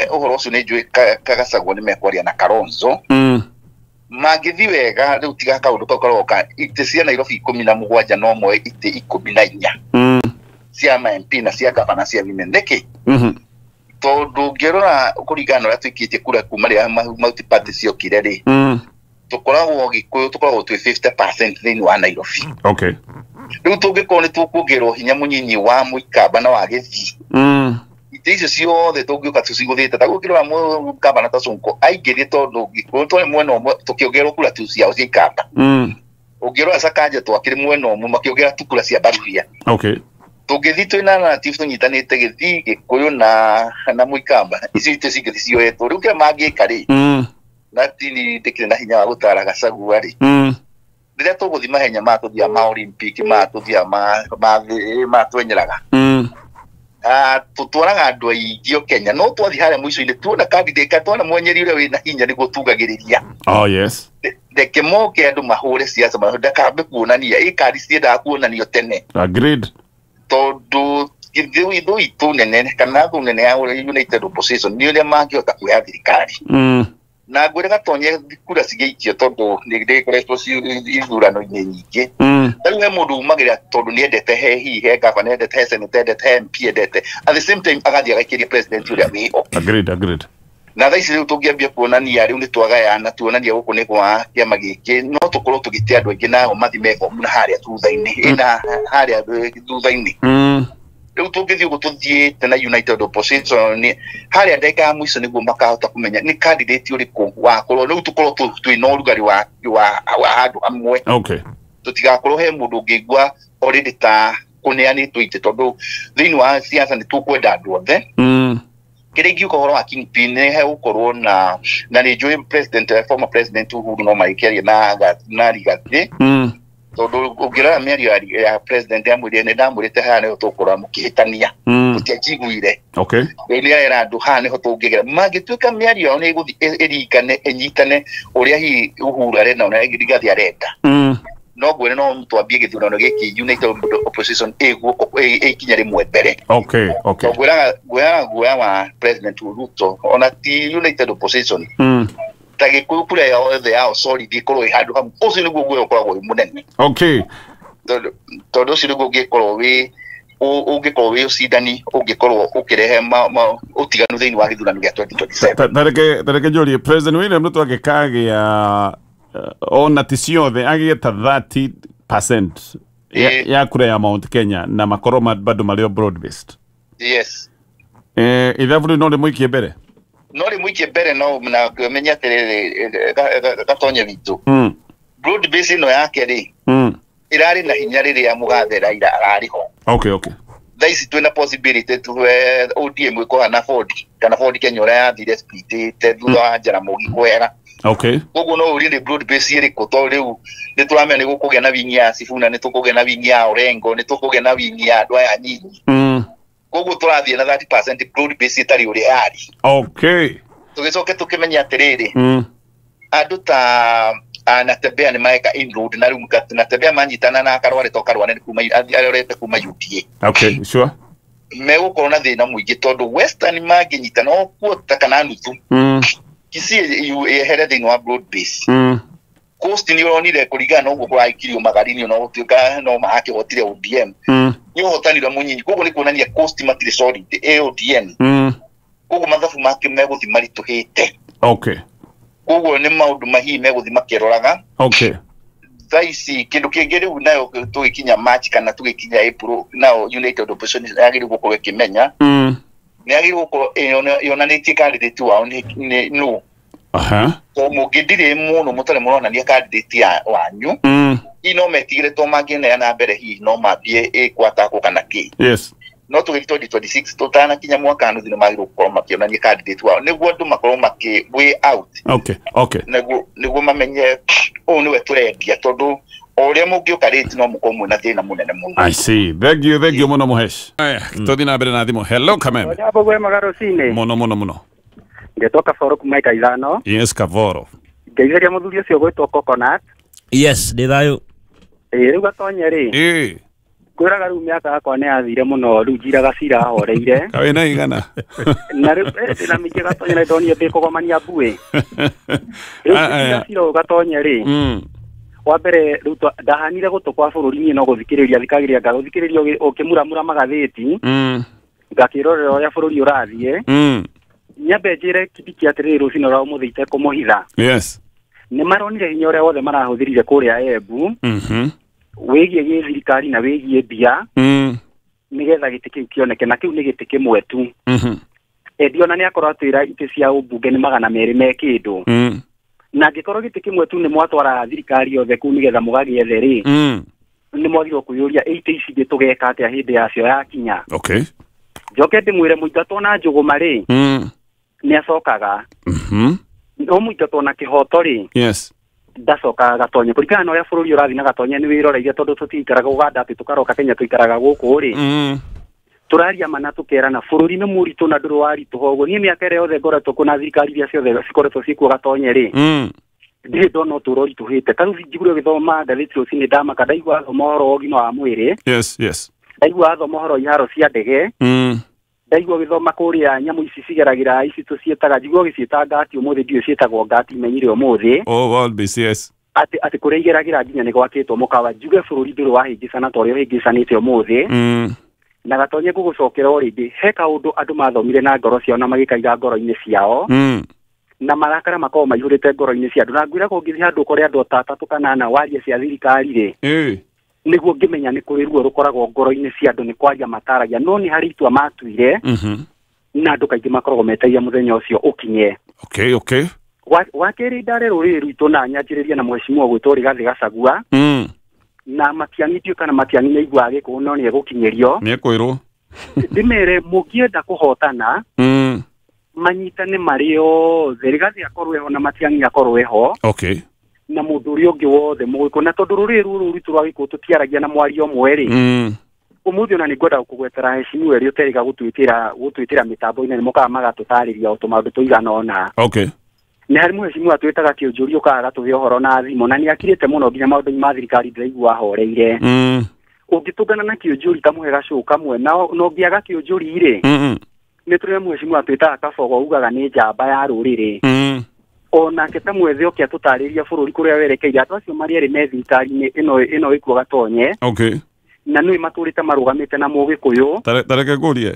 ũhoro ũcio nĩ njũĩ Gachagua nĩ mekwaria na Kalonzo. Mangĩthiĩ wega rĩu tiga kaũndũ kau karoka itĩ cia Nairobi 17 no moe itĩ 14. Cia MP na cia gavana cia women nĩkĩ? Tondũ ũngĩrora kũringana na ũrĩa tũikĩtie kura kuma rĩrĩa multi party ciokire rĩ, tũkoragwo Gĩkũyũ tũkoragwo twĩ 50% thĩinĩ wa Nairobi. Okay. Rĩu tũngĩkorwo nĩ tũkuongererwo hinya mũnyinyi wa Mũikamba na wa Gĩthii, itĩ icio ciothe tũngĩũka tũcigũthĩte ta gũkĩrora Mũkamba na ta Sonko aingĩrie tondũ Gĩkũyũ twarĩ mwena ũmwe tũkĩongererwo kura tu ciao cia Ikamba. Ũngĩrora Sakaja twakĩrĩ mwena ũmwe makĩongerera tu kura cia Baruria. Okay. Tũngĩthiĩ twĩna narrative tũnyitanĩte Gĩthii, Gĩkũyũ na Mũikamba, icio itĩ cingĩthiĩ cioetwo. Rĩu kĩrĩa mangĩka rĩ, na tini ndĩkĩrĩ na hinya wa gũtara Gachagua rĩ, rĩrĩa tũgũthiĩ mahenya ma tũthiaga ma Olympic ma tũthiaga ma twenyeraga, tũtwaraga andũ aingĩ o Kenya, no twathiĩ harĩa mũico-inĩ tuona candidate tuona mwenyeri ũrĩa wĩna hinya nĩguo tugagĩrĩria. Oh yes. Reke moke andũ mahũre siasa, ndakambe kuonania ĩ kandi ciendaga kuonanio tene. Agreed. Tondũ thũ itũ nene kana thũ nene ya United Opposition nĩ ũrĩa mangĩhota kuoya thirikari. Na ngwĩre Gatonye kura cigĩikio tondũ nĩ ndĩkoretwo ithurano-inĩ nyingĩ. Rĩu he mũndũ umagĩra tondũ nĩendete he hihi he gavana, endete he senator, endete he MP, endete at the same time agathiĩ agaikĩria president ũrĩa wĩho. Agreed, agreed. Na thaa ici rĩu tũngĩambia kuonania rĩu nĩ twagayana tuonania gũkũ nĩ gwa kĩama gĩkĩ, no tũkorwo tũgĩte andũ aingĩ nao mathiĩ mebomu na harĩa thutha-inĩ, ĩna harĩa thutha-inĩ. Rĩu tũngĩthiĩ ũguo tũthiĩte na United Opposition harĩa ndagĩka ya mũico nĩguo makahota kũmenya nĩ candidate ũrĩkũ wakorwo rĩu tũkorwo twĩna ũrugarĩ wa handũ hamwe. Okay. Tũtigakorwo he mũndũ ũngĩigua already ta kũneanĩtwo itĩ tondũ thĩinĩ wa siasa nĩ tũkwenda andũ othe. Kĩrĩa ingiuga ũhoro wa Kingpin nĩ hegũkorwo na nĩ njũĩ president, former president Uhuru no magĩkĩaria na Rigathĩ, tondũ ũngĩrora mĩario ya president yamwĩrire nĩ ndamwĩrĩte haha nĩho tũgũkorwo mũkĩhĩtania, mũtianjiguire. Okay. Rĩu nĩ arera andũ haha nĩho tũngĩgera mangĩtuĩka mĩario yao nĩ ĩgũthiĩ ĩringane ĩnyitane ũrĩa hihi Uhuru arenda na Rigathĩ arenda. No ngwĩre no twambie gĩthurano gĩkĩ United Opposition ĩkinya rĩmwe mbere. Okay, okay. Ngwĩraga guoya wa President Ruto ona ti United Opposition ta Gĩkũyũ kura yothe yao solid ĩkorwo ĩ handũ hamwe, ũcio nĩguo guoya ũkoragwo wĩ mũnene. Okay. Tondũ ũcio nĩguo ũngĩkorwo wĩ ũngĩkorwo wĩ ũcindani ũngĩkorwo ũkĩrehe ũtiganu thĩinĩ wa gĩthurano gĩa 2027. Tareke njũrie President William Ruto angĩkagĩa ona ti ciothe agĩeta 30% ya kura ya Mount Kenya na makorwo bado marĩ broad based. Yes. Ithabu rĩu no rĩmũikie mbere. No rĩmũikie mbere no na kũmenya atĩrĩrĩ Gatonye witũ. Broad base ĩno yake rĩ, ĩrarĩ na hinya rĩrĩa Mũgathe Raila ararĩ ho. Okay, okay. Thaa ici twĩna possibility tuwe ODM ĩkũhana na Ford kana Ford Kenya ũrĩa yathire splitĩte thutha wa Jaramogi kwehera. Okay. Koguo no ũrie nĩ broad base ĩrĩkũ tondũ rĩu nĩ tũramenya nĩ gũkũgĩa na wingi ya Sifuna, nĩ tũkũgĩa na wingi ya Orengo, nĩ tũkũgĩa na wingi ya andũ aya nyinyi. Koguo tũrathiĩ na 30% broad base ĩtarĩ ũrĩa yarĩ. Okay. Tũgĩcoke tũkĩmenya atĩrĩrĩ, andũ ta Natembeya nĩ mareka inroad na rĩu Natembeya manyitana na Karware to Karware nĩ kuma arorete kuma UDA. Okay, sure. Megũkorwo na thĩna mũingĩ tondũ Western mangĩnyitana o quarter kana nuthu. Kisii yehere thĩinĩ wa broad base. Coast nĩ ũronire kũringana na ũguo kũraikirio magari-inĩ no gũtuĩka no marakĩhotire ODM. Nĩ ũhotanire mũnyinyi koguo nĩ kuonania Coast matirĩ solid ODM. Koguo mathabu make megũthiĩ maritũhĩte. Okay. Koguo nĩ maũndũ mahihi megũthiĩ makĩroraga. Okay. Thaa ici kĩndũ kĩngĩ rĩu nayo tũgĩkinya March kana tũgĩkinya April nao United Opposition yagĩrĩirwo gũkorwo ĩkĩmenya. Nĩ yagĩrĩirwo gũkorwo yonanĩtie candidate wao nĩ nũ. To mũngĩndirĩ mũno mũtarĩ mũronania candidate ya wanyu. Hihi no metigĩre to mangĩneana mbere hihi no mambie ĩgwatakwo kana kĩ. Yes. No tũgĩthiĩ 2026 tũtanakinya mwaka nuthu nĩ magĩrĩirwo gũkorwo makĩonania candidate wao nĩguo andũ makorwo makĩ way out. Okay, okay. Nĩguo mamenye ũyũ nĩwe tũrendia tondũ o ũrĩa mũngĩũka rate no mũkorwo mwĩna thĩna mũnene mũno. I see. Thank you, thank you mũno Mũhesh. Aya, tũthiĩ na mbere na thimũ. Hello Kameme. Jambo gwe magarocine. Mũno mũno mũno. Ngetwo Kaboro kuma ika ithano. Yes, Kaboro. Ngeithĩria mũthuri ũcio gwĩtwo Coconut. Yes, ndĩ thayũ. Rĩu Gatonye rĩ. Ngwĩraga rĩu mĩaka yakwa nĩ yathire mũno rĩu njiraga cira horeire. Kaĩ na igana. Na rĩu ndĩna mĩingĩ Gatonye na ndonire ndĩ kũgomania mbuĩ. Rĩu njiraga cira ũyũ Gatonye rĩ. Wa mbere rĩu ndahanire gũtũ kwa bũrũri niĩ no gũthikĩrĩria thikagĩrĩria ngagũthikĩrĩria ũkĩmuramura magathĩti. Ngakĩrorera ũrĩa bũrũri ũrathiĩ. Nyambe njĩre Kindiki atĩrĩrĩ rũcinĩ rwa ũmũthĩ itekũmũhitha. Yes. Nĩ maronire hinya ũrĩa wothe marahũthĩrire kũrĩa Embu. Wĩgiĩ gĩthirikari na wĩgiĩ mbia. Nĩgetha gĩtĩ kĩu kĩoneke na kĩu nĩ gĩtĩ kĩmwe tu. Ndiona nĩ akorwo atwĩra itĩ cia ũmbunge nĩ 200 me kĩndũ. Na angĩkorwo gĩtĩ kĩmwe tu nĩ mwatwara thirikari yothe kũu nĩgetha mũgagĩethe rĩ. Nĩ mwagĩrĩirwo kwĩyũria itĩ ici ingĩ tũgeka atĩa hĩndĩ yacio yakinya. Okay. Njoke ndĩmwĩre mũingatwo na njũgũma rĩ. Nĩ acokaga. No mũingatwo na kĩhoto rĩ. Yes. Ndacokaga Gatonye kũringana na ũrĩa bũrũri ũrathiĩ na Gatonye nĩ wĩroreire tondũ tũtiikaraga Uganda atĩ tũkaroka Kenya tũikaraga gũkũ rĩ. Tũraria mana tũkerana bũrũri nĩ mũritũ na ndũrĩ waritũha ũguo. Niĩ mĩaka ĩrĩa yothe ngoretwo kuo na thirikari iria ciothe cikoretwo ciĩkuo Gatonye rĩ. Ndirĩ ndona ũtũũro ũritũhĩte. Ta rĩu njiguire ũgĩthoma ngathĩti rũcinĩ ndamaka ndaigua athoma ũhoro wa ũgima wa mwĩrĩ. Yes, yes. Ndaigua athoma ũhoro wa iharo cia ndege. Ndaigua ũgĩthoma kũrĩa nyamũ ici cigeragĩra ici tũciĩtaga njigua ũgĩciĩta ngati ũmũthĩ ndiũĩ ciĩtagwo ngati menyire ũmũthĩ. Oh, world base, yes. Atĩ kũrĩa igeragĩra nginya nĩ gwakĩtwo mũkawa njuge bũrũri ndũrĩ wahĩngĩcana ta ũrĩa ũhĩngĩcanĩte ũmũthĩ. Na Gatonye ngũgũcokera o rĩngĩ he kaũndũ andũ mathomire na ngoro ciao na magĩkaiga ngoro-inĩ ciao. Na marakara makoragwo maihũrĩte ngoro-inĩ cia andũ na ngwĩraga ũngĩthiĩ handũ ũkore andũ ta atatũ kana ana warie cia thirikari rĩ. Nĩguo ngĩmenya nĩ kũrĩ ruo rũkoragwo ngoro-inĩ cia andũ nĩ kwaria mataragia no nĩ harĩ itua matuire. Na andũ kaingĩ makoragwo metereire mũthenya ũcio ũkinye. Okay, okay. Wa kerĩ ndare rũrĩrĩ rwitũ na nyanjĩrĩrie na mheshimiwa gwĩtwo Rigathĩ Gachagua. Na Matiang'i ndiũĩ kana Matiang'i nĩ aiguaga gĩkũyũ no nĩ egũkinyĩrio. Nĩ ekwĩrwo. Ndĩmere mũngĩenda kũhotana. Manyitane marĩ othe Rigathĩ akorwo eho na Matiang'i akorwo eho. Okay. Na mũndũ ũrĩa ũngĩ wothe mũgĩkũyũ na tondũ rũrĩrĩ rũrũ rwitũ rwa gĩkũyũ tũtiaragia na mwario ũmwe rĩ. Ũmũthĩ ona nĩ ngwenda gũkũgwetera heshimiwa ĩrĩa ũterĩga gũtwĩtĩra mĩtambo-inĩ nĩ mokaga magatũtarĩria o tũmaũndũ tũigana ũna. Okay. Nĩ harĩ mheshimiwa twĩtaga Kĩũnjũri ũkaga agatũhe ũhoro na thimũ na nĩ akirĩte mũno nginya maũndũ-inĩ ma thirikari ndĩraigua ahoreire. Ũngĩtũngana na Kĩũnjũri kamũhe gacũũ kamwe na ũngĩaga Kĩũnjũri rĩ. Nĩ tũrĩ na mheshimiwa twĩtaga Kabogo ugaga nĩ njamba ya rũrĩrĩ. Onake ta mwethe oke atũtarĩria bũrũri kũrĩa werekeire andũ acio marĩ erĩ me thirikari-inĩ ĩno ĩkuo Gatonye. Okay. Na nĩ matũrĩte marũgamĩte na mũgĩkũyũ. Tareke ngũrie.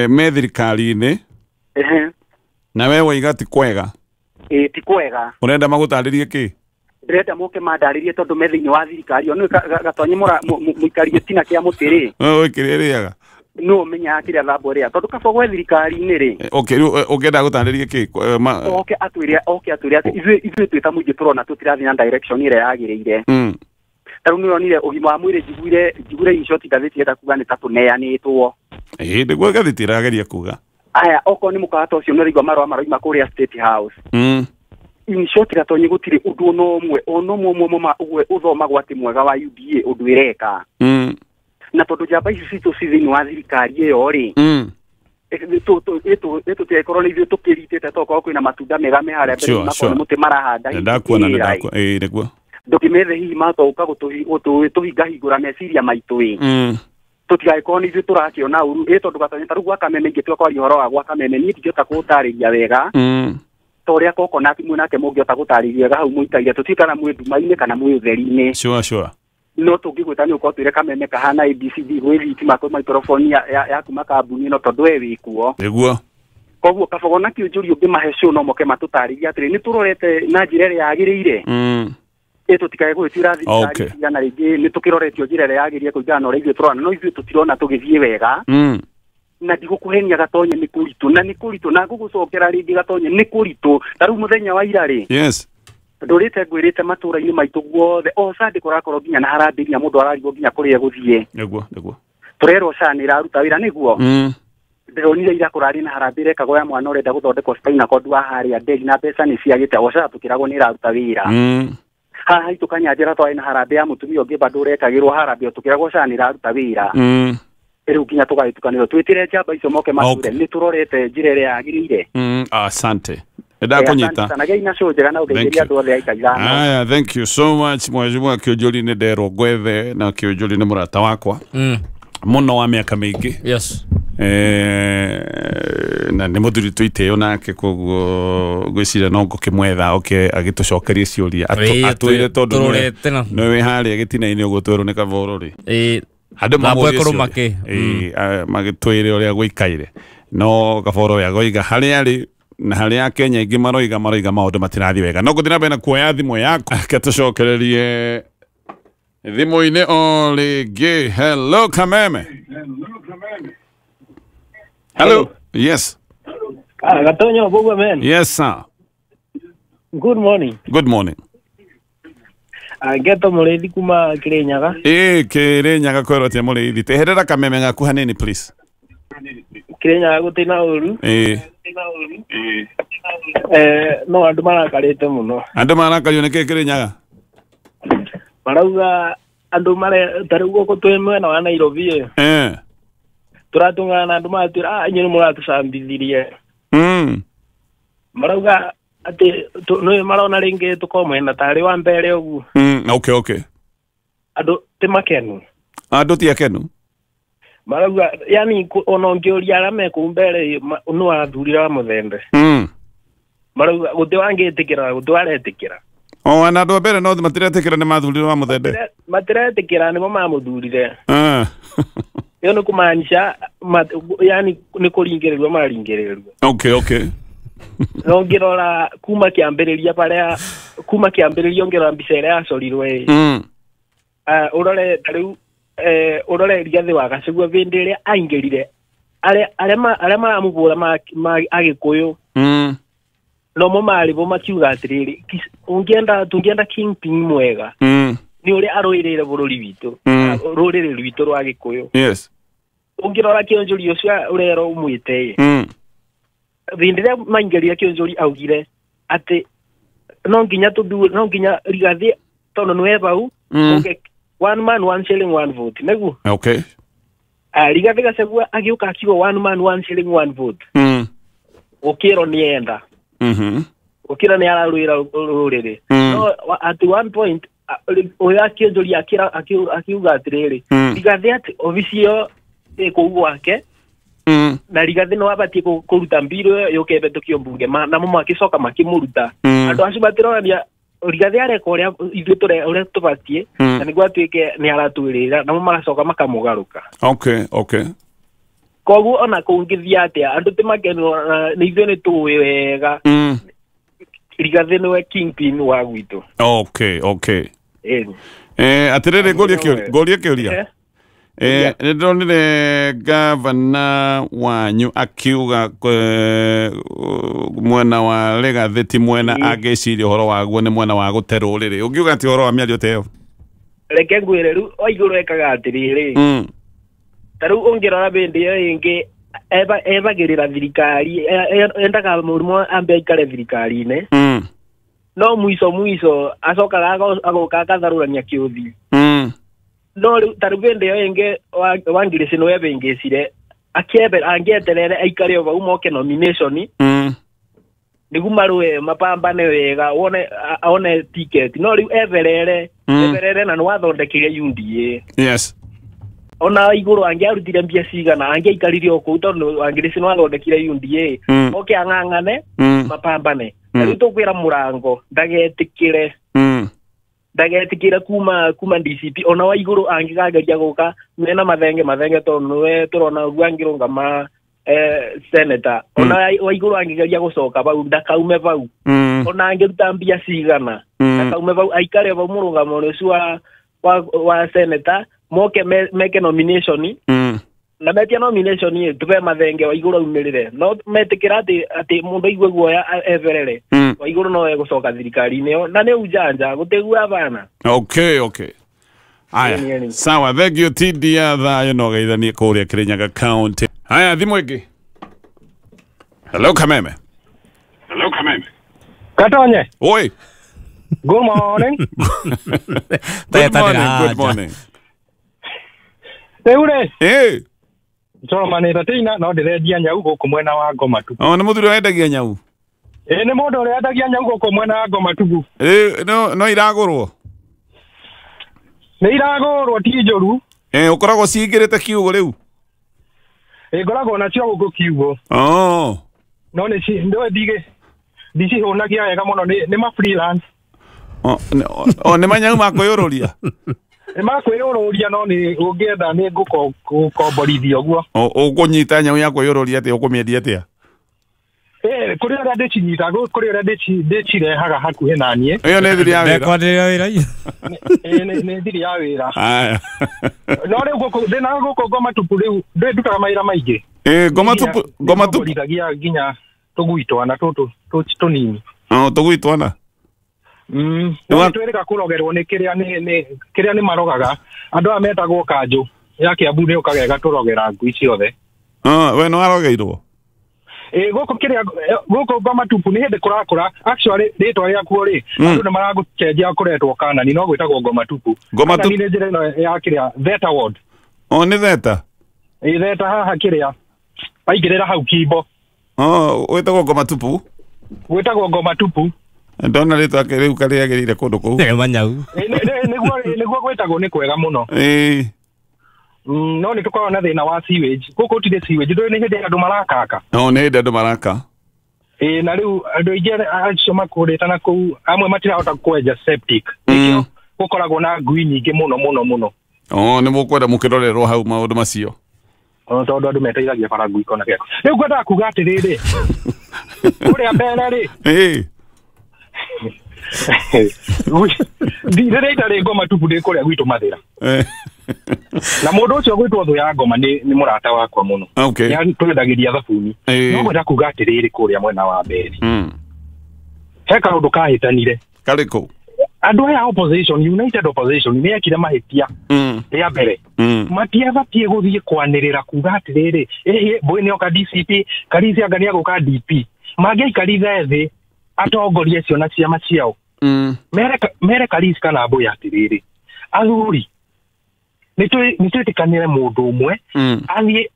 Me thirikari-inĩ. Na we waiga ti kwega. Ti kwega. Ũrenda magũtarĩrie kĩ? Ndĩrenda moke mandarĩrie tondũ me thĩinĩ wa thirikari ĩyo. Nĩ Gatonye mũikari gĩtina kĩa mũtĩ rĩ. Kĩrĩa ĩrĩaga. No menyaga kĩrĩa thambo ĩrĩa tondũ Kabogo e thirikari-inĩ rĩ. Okay, rĩu ũngĩenda gũtarĩria kĩ? Oke atwĩre atĩ ithuĩ twĩ ta mũingĩ tũrona tũtirathiĩ na direction ĩrĩa yagĩrĩire. Ta rĩu nĩũronire ũgima wa mwĩrĩ njiguire in short ngathĩti ĩrenda kuga nĩ ta tũneanĩtwo. Nĩguo ngathĩti ĩrageria kuga. Aya okorwo nĩ mũkawa ta ũcio nĩũraigua marũa maroima kũrĩa State House. In short Gatonye gũtirĩ ũndũ ona ũmwe ona ũmwe ũmwe ũthomagwo atĩ mwega wa UDA ũndũ ĩreka. Na tondũ njamba ici citũ ci thĩinĩ wa thirikari ĩyo rĩ. Ĩtũtigakorwo nĩ ithuĩ tũkĩritĩte tokorwo kwĩna matunda mega me harĩa mbere makorwo nĩ mũtĩ marahanda. Ndakuona nĩguo. Ndũkĩmethe hihi matoka gũtũhingahingũra meciria maitũ ĩ. Tũtigagĩkorwo nĩ ithuĩ tũrakĩona ũru ĩ tondũ Gatonye ta rĩu gwa Kameme ingĩtua kwaria ũhoro wa gwa Kameme niĩ ndingĩhota kũũtarĩria wega. Ta ũrĩa Coconut mwĩ nake mũngĩhota gũtarĩria wega hau mũikaire tũtiũĩ kana mwĩ nduma-inĩ kana mwĩ ũtheri-inĩ. Sure, sure. No tũngĩgwĩta nĩ ũkorwo twĩre Kameme kahana ABCD gwĩ thitima kwĩ microphone ya kuma kambuni ĩno tondũ we wĩ kuo. Nĩguo. Koguo Kabogo na Kĩũnjũri ũngĩmahe show no moke matũtarĩrie atĩrĩ nĩ tũrorete na njĩra ĩrĩa yagĩrĩire. Tũtikae gwĩtuĩra thirikari na rĩngĩ nĩ tũkĩroretio njĩra ĩrĩa yagĩrĩire kũringana na ũrĩa ithuĩ tũrona no ithuĩ tũtirona tũgĩthiĩ wega. Na ndigũkũhenia Gatonye nĩ kũritũ na nĩ kũritũ na ngũgũcokera rĩngĩ Gatonye nĩ kũritũ ta rĩu mũthenya wa ira rĩ. Yes. Ndũrĩte ngwĩrĩte matũra-inĩ maitũ guothe o Sunday kũrakorwo nginya na harambee nginya mũndũ ararigwo nginya kũrĩa egũthiĩ. Nĩguo nĩguo. Tũrerwo SHA nĩ ĩraruta wĩra nĩguo. Ndĩronire ira kũrarĩ na harambee ĩrekagwo ya mwana ũrenda gũthondekwo spinal cord wa harĩa Nderi na mbeca nĩ ciagĩte o SHA tũkĩragwo nĩ ĩraruta wĩra. Haha haitũ Kanyanjĩra twarĩ na harambee ya mũtumia ũngĩ bado ũrekagĩrwo harambee tũkĩragwo SHA nĩ ĩraruta wĩra. Rĩu nginya tũgagĩtukanĩrwo twĩtĩre njamba icio moke matũre nĩ tũrorete njĩra ĩrĩa yagĩrĩire. Asante. Ndakunyita. Aya, thank you so much mheshimiwa Kĩũnjũri nĩ nderwo ngwethe na Kĩũnjũri nĩ mũrata wakwa. Mũno wa mĩaka mĩingĩ. Yes. Na nĩ mũthuri twĩtĩo nake koguo ngwĩciria no ngũkĩmwetha oke agĩtũcokerie ciũria atwĩre tondũ nĩ wĩ harĩa gĩtina-inĩ ũguo twerwo nĩ Kaboro rĩ. Andũ mamũrie ciũria. Magĩtwĩre ũrĩa gũikaire. No Kaboro we agoiga harĩa arĩ na harĩa Kenya ingĩ maroiga maũndũ matirathiĩ wega. No gũthiĩ na mbere na kuoya thimũ yaku. Reke tũcokererie thimũ-inĩ o rĩngĩ. Hello Kameme. Hello. Yes. Gatonyo Bugwa man. Yes sir. Good morning. Good morning. Geto Mũrĩithi kuma Kirinyaga. Kirinyaga kwĩrwo atĩa Mũrĩithi? Teherera Kameme gaku hanini please. Kirinyaga gũtirĩ na ũru. No andũ marakarĩte mũno. Andũ marakario nĩkĩ Kirinyaga? Marauga andũ mare ta rĩu gũkũ twĩ mwena wa Nairobi. Tũratũngana na andũ maratwĩra inyuĩ nĩ mũratũcambithirie. Marauga atĩ nĩ marona rĩngĩ tũkorwo mwena tarĩ wa mbere ũguo. Okay. Andũ ti makenu. Andũ ti akenu. Marauga yani ona ũngĩũria arĩa me kũu mbere nũ wathurire wa Mũthembe. Marauga gũtĩ wangĩtĩkĩra gũtĩ waretĩkĩra. Ona andũ a mbere no matiretĩkĩra nĩ mathurire wa Mũthembe. Matiretĩkĩra nĩmo mamũthurire. Ĩyo nĩ kũmaanisha yani nĩ kũringĩrĩrio maringĩrĩrio. Okay. No ngĩrora kuma kĩambĩrĩria parĩa kuma kĩambĩrĩria ũngĩrora mbica ĩrĩa yacorirwo ĩ. Ũrore ta rĩu ũrore Rigathĩ wa Gachagua hĩndĩ ĩrĩa aingĩrire arĩa maramũbũra Agĩkũyũ nomo marĩ bo makiuga atĩrĩrĩ tũngĩenda kingpin mwega nĩ ũrĩa arũĩrĩire bũrũri witũ rũrĩrĩ rwitũ rwa Gĩkũyũ. Yes. Ũngĩrora kĩonjori ũcio ũrerwo ũmwĩte ĩ hĩndĩ ĩrĩa maingĩrire kĩonjori augire atĩ no nginya Rigathĩ tondũ nĩwe bau one man one shilling one vote nĩguo. Okay. Rigathĩ Gachagua agĩũka akiuga one man one shilling one vote. Ũkĩrwo nĩ enda. Ũkĩrwo nĩ ararũĩra rũrĩrĩ. No at one point ũyũ akĩonjori akiuga atĩrĩrĩ Rigathĩ atĩ obici ĩyo ĩ kũu gwake na Rigathĩ no abatiĩ kũruta mbirũ ĩyo yũke ĩhetũkio mbunge namo magĩcoka makĩmũruta. Andũ acio matironania Rigathĩ areka ũrĩa ithuĩ ũrĩa tũbatiĩ na nĩguo atuĩke nĩ aratwĩrĩra namo magacoka makamũgarũka. Okay. Koguo ona kũngĩthiĩ atĩa andũ ti makenu nĩ ithuĩ nĩ tũĩ wega Rigathĩ nĩwe kingpin wa gwitũ. Okay. Atĩrĩrĩ ngũrie kĩũria. Nĩ ndĩronire gavana wanyu akiuga mwena wa Rigathĩ ti mwena angĩciria ũhoro waguo nĩ mwena wa gũte rũrĩrĩ. Ũngiuga atĩ ũhoro wa mĩario ta ĩyo? Reke ngwĩre rĩu Waigũrũ ekaga atĩrĩrĩ ta rĩu ũngĩrora hĩndĩ ĩyo ĩngĩ ebagĩrĩra thirikari endaga mũrimũ ambe aikare thirikari-inĩ no mwico acokaga agoka akatharũrania kĩũthi. No rĩu ta rĩu hĩndĩ ĩyo ĩngĩ Wangirĩci nĩwe bĩngĩcire angĩeterere aikare o vau moke nomination nĩguo marũe mapambane wega wone one ticket no rĩu eberere na nĩwathondekire UDA. Yes. Ona igũrũ angĩarutire mbia cigana angĩaikarire o kũu tondũ Wangirĩci nĩwathondekire UDA oke ang'ang'ane mapambane. Rĩu tũkwĩra Mũrango ndagetĩkĩre ndagetikira kuma DCP ona wa iguru angikageria guka mena mathenge tondu niwe turona uguo angirungama senator ona wa iguru angigeria gucoka bau ndakaume bau ona angiruta mbia cigana ndakaume bau aikare bau murugamo ucio wa senator moke meke nomination na metia nomination ni tupe mathenge wa iguru aumirire no metikira ati mundu aigue guoya everere wa iguru no egucoka thirikari-inĩ ĩyo na nĩ ujanja gutigua bana. Okay aya sawa, thank you TD ya thayo no geithanie kuria Kirinyaga County. Haya thimu ĩngĩ. Hello Kameme. Hello Kameme. Katonye. Oi. Good morning. Good morning. Good morning. Teure. Eh. Toromanĩte tina no ndĩrendia nyau gũkũ mwena wa Ngoma tu. Oh, nĩ mũthuri wendagia nyau? Ĩĩ nĩ mũndũ ũrĩa wendagia nyau gũkũ mwena wa Ngoma tu. Ĩĩ no iragũrwo? Nĩ iragũrwo ti njũru. Eh, ũkoragwo cingĩrĩte kiugũ rĩu? Ĩĩ ngoragwo nacio gũkũ kiugũ. Oh. No nĩ ndigĩ ndicihũnagia wega mũno nĩ ma freelance. Oh, nĩ manyau ma kwĩyũrũria? Nĩ makwĩyũrũria no nĩ ũngĩenda nĩ ngũkomborithia ũguo. Ũkũnyita nyau ya kwĩyũrũria atĩa, ũkũmĩendia atĩa? Kũrĩ ũrĩa ndĩcinyitaga, kũrĩ ũrĩa ndĩcirehaga hakuhĩ na niĩ. Ĩyo nĩ thiri ya wĩra. Ndekwanĩrĩra wĩra. Nĩ thiri ya wĩra. No rĩu gũkũ ndĩna gũkũ Ngoma Tupu rĩu ndutaga mawĩra maingĩ. Ngoma Tupu, Ngoma Tupu. Ngomborithagia nginya tũgui twana tũtũ tũnini. Tũgui twana. No twĩrĩga kũrogerwo nĩ kĩrĩa nĩ marogaga. Andũ aya metagwo kanjũ ya Kiambu nĩ ũkaga ĩgatũrogera ngui ciothe. We nĩ warogeirwo? Gũkũ kĩrĩa gũkũ Ngoma Tupu nĩ hĩndĩ kũrakũra. Actually rĩtwa rĩakuo rĩ andũ nĩ maragũcenjia kũretwo Kanani no gwĩtagwo Ngoma Tupu. Ngoma Tupu nĩ njĩra ĩno ya kĩrĩa Theta Ward. Nĩ Theta? Theta haha kĩrĩa waingĩrĩra hau Kimbo. Wĩtagwo Ngoma Tupu? Gwĩtagwo Ngoma Tupu. Ndona rĩtwa rĩu karĩagĩrĩire kũndũ kũu. Nĩ manyau. Nĩguo gwĩtagwo nĩ kwega mũno. No nĩ tũkoragwo na thĩna wa sewage. Gũkũ gũtirĩ sewage, ndũĩ nĩ hĩndĩ andũ marakaka. Nĩ hĩndĩ andũ maraka. Na rĩu andũ aingĩ acio makũrĩte na kũu amwe matirahota kwenja septic. Nĩkĩo gũkoragwo na ngui nyingĩ mũno mũno mũno. Nĩ mũkwenda mũkĩrorerwo hau maũndũ macio. Tondũ andũ meteithagia bara ngui kona gĩako. Rĩu ngwendaga kuga atĩrĩrĩ, kũrĩa mbere rĩ, rĩrĩa itarĩ Ngoma Tupu ndĩ kũrĩa gwitũ Mathĩra. Na mũndũ ũcio gwĩtwo Thũ ya Ngoma nĩ mũrata wakwa mũno. Nĩ twendagĩria thabuni. No ngwenda kuga atĩrĩrĩ kũrĩa mwena wa mbere. He kaũndũ kahĩtanire. Karĩkũ? Andũ aya opposition, United Opposition nĩ ekire mahĩtia rĩa mbere. Matiabatiĩ gũthiĩ kwanĩrĩra kuga atĩrĩrĩ, Mbui nĩoka DCP, Karisi anga nĩegũka DP. Mangĩaikarire thĩ atongoria acio na ciama ciao. Mere Karisi kana Mbui atĩrĩrĩ, athuri nĩ twĩtĩkanĩre mũndũ ũmwe athiĩ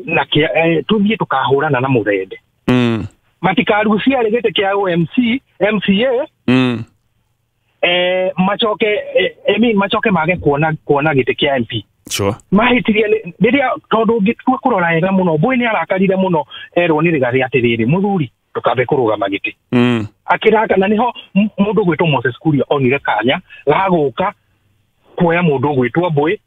na tũthiĩ tũkahũrana na mũthembe. Matikarucie gĩtĩ kĩa OMC, MCA, macoke macoke mage kuona gĩtĩ kĩa MP. Sure. Mahĩtirie rĩrĩa tondũ ũngĩtua kũrora wega mũno Mbui nĩ arakarire mũno erwo nĩ Rigathĩ atĩrĩrĩ, mũthuri ndũkambe kũrũgama gĩtĩ. Akĩraka na nĩho mũndũ gwĩtwo Moses Kuria onire kanya ga gũka kuoya mũndũ gwĩtwo Mbui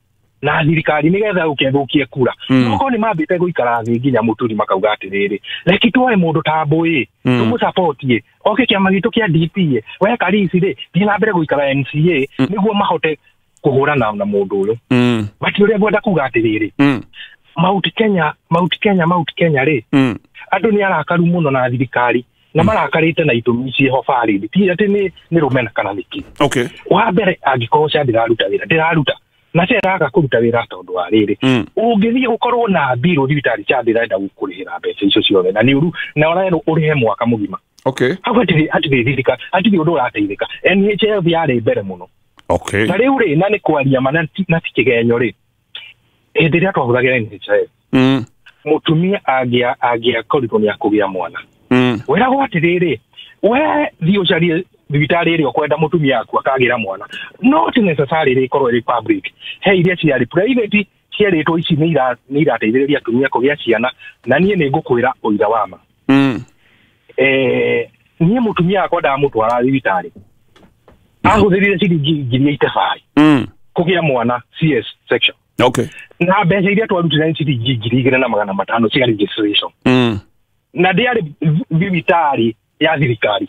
na thirikari nĩgetha ũke thũkie kura. Okorwo nĩ mambĩte gũikara thĩ nginya mũturi makauga atĩrĩrĩ, reke tuoe mũndũ ta Mbui tũmũcapotie oke kĩama gitũ kĩa DP, we Karisi rĩ thiĩ na mbere gũikara MCA nĩguo mahote kũhũrana na mũndũ ũyũ. But ũrĩa ngwenda kuga atĩrĩrĩ, Mount Kenya, Mount Kenya, Mount Kenya rĩ, andũ nĩ arakaru mũno na thirikari na marakarĩte na itũmi ciĩho barĩndĩ, ti atĩ nĩ rũmena kana nĩkĩ. Wa mbere angĩkorwo SHA ndĩraruta wĩra, ndĩraruta na SHA ĩraga kũruta wĩra tondũ wa rĩrĩ, ũngĩthiĩ ũkorwo na mbirũ thibitarĩ SHA ndĩrenda gũkũrĩhĩra mbeca icio ciothe na nĩ ũru na ũrerwo ũrĩhe mwaka mũgima. Hau hatirĩ thirikari, hatirĩ ũndũ ũrateithĩka. NHIF yarĩ mbere mũno. Na rĩu rĩ, na nĩ kwaria ma na ti kĩgenyo rĩ, hĩndĩ ĩrĩa twahũthagĩra NHIF, mũtumia angĩakorirwo nĩ akũgĩa mwana, wĩragwo atĩrĩrĩ, we thiĩ ũcarie thibitarĩ ĩrĩa ũkwenda mũtumia waku akagĩra mwana. Not necessarily ĩkorwo ĩrĩ public. He iria ciarĩ private cierĩtwo ici nĩ irateithĩrĩria atumia kũgĩa ciana, na niĩ nĩ ngũkwĩra ũira wa ma. Niĩ mũtumia wakwa ndamũtwara thibitarĩ, ahũthĩrire ciringi 85,000 kũgĩa mwana CS section. Na mbeca iria twarutire nĩ ciringi 2,500 cia registration. Na ndĩarĩ thibitarĩ ya thirikari.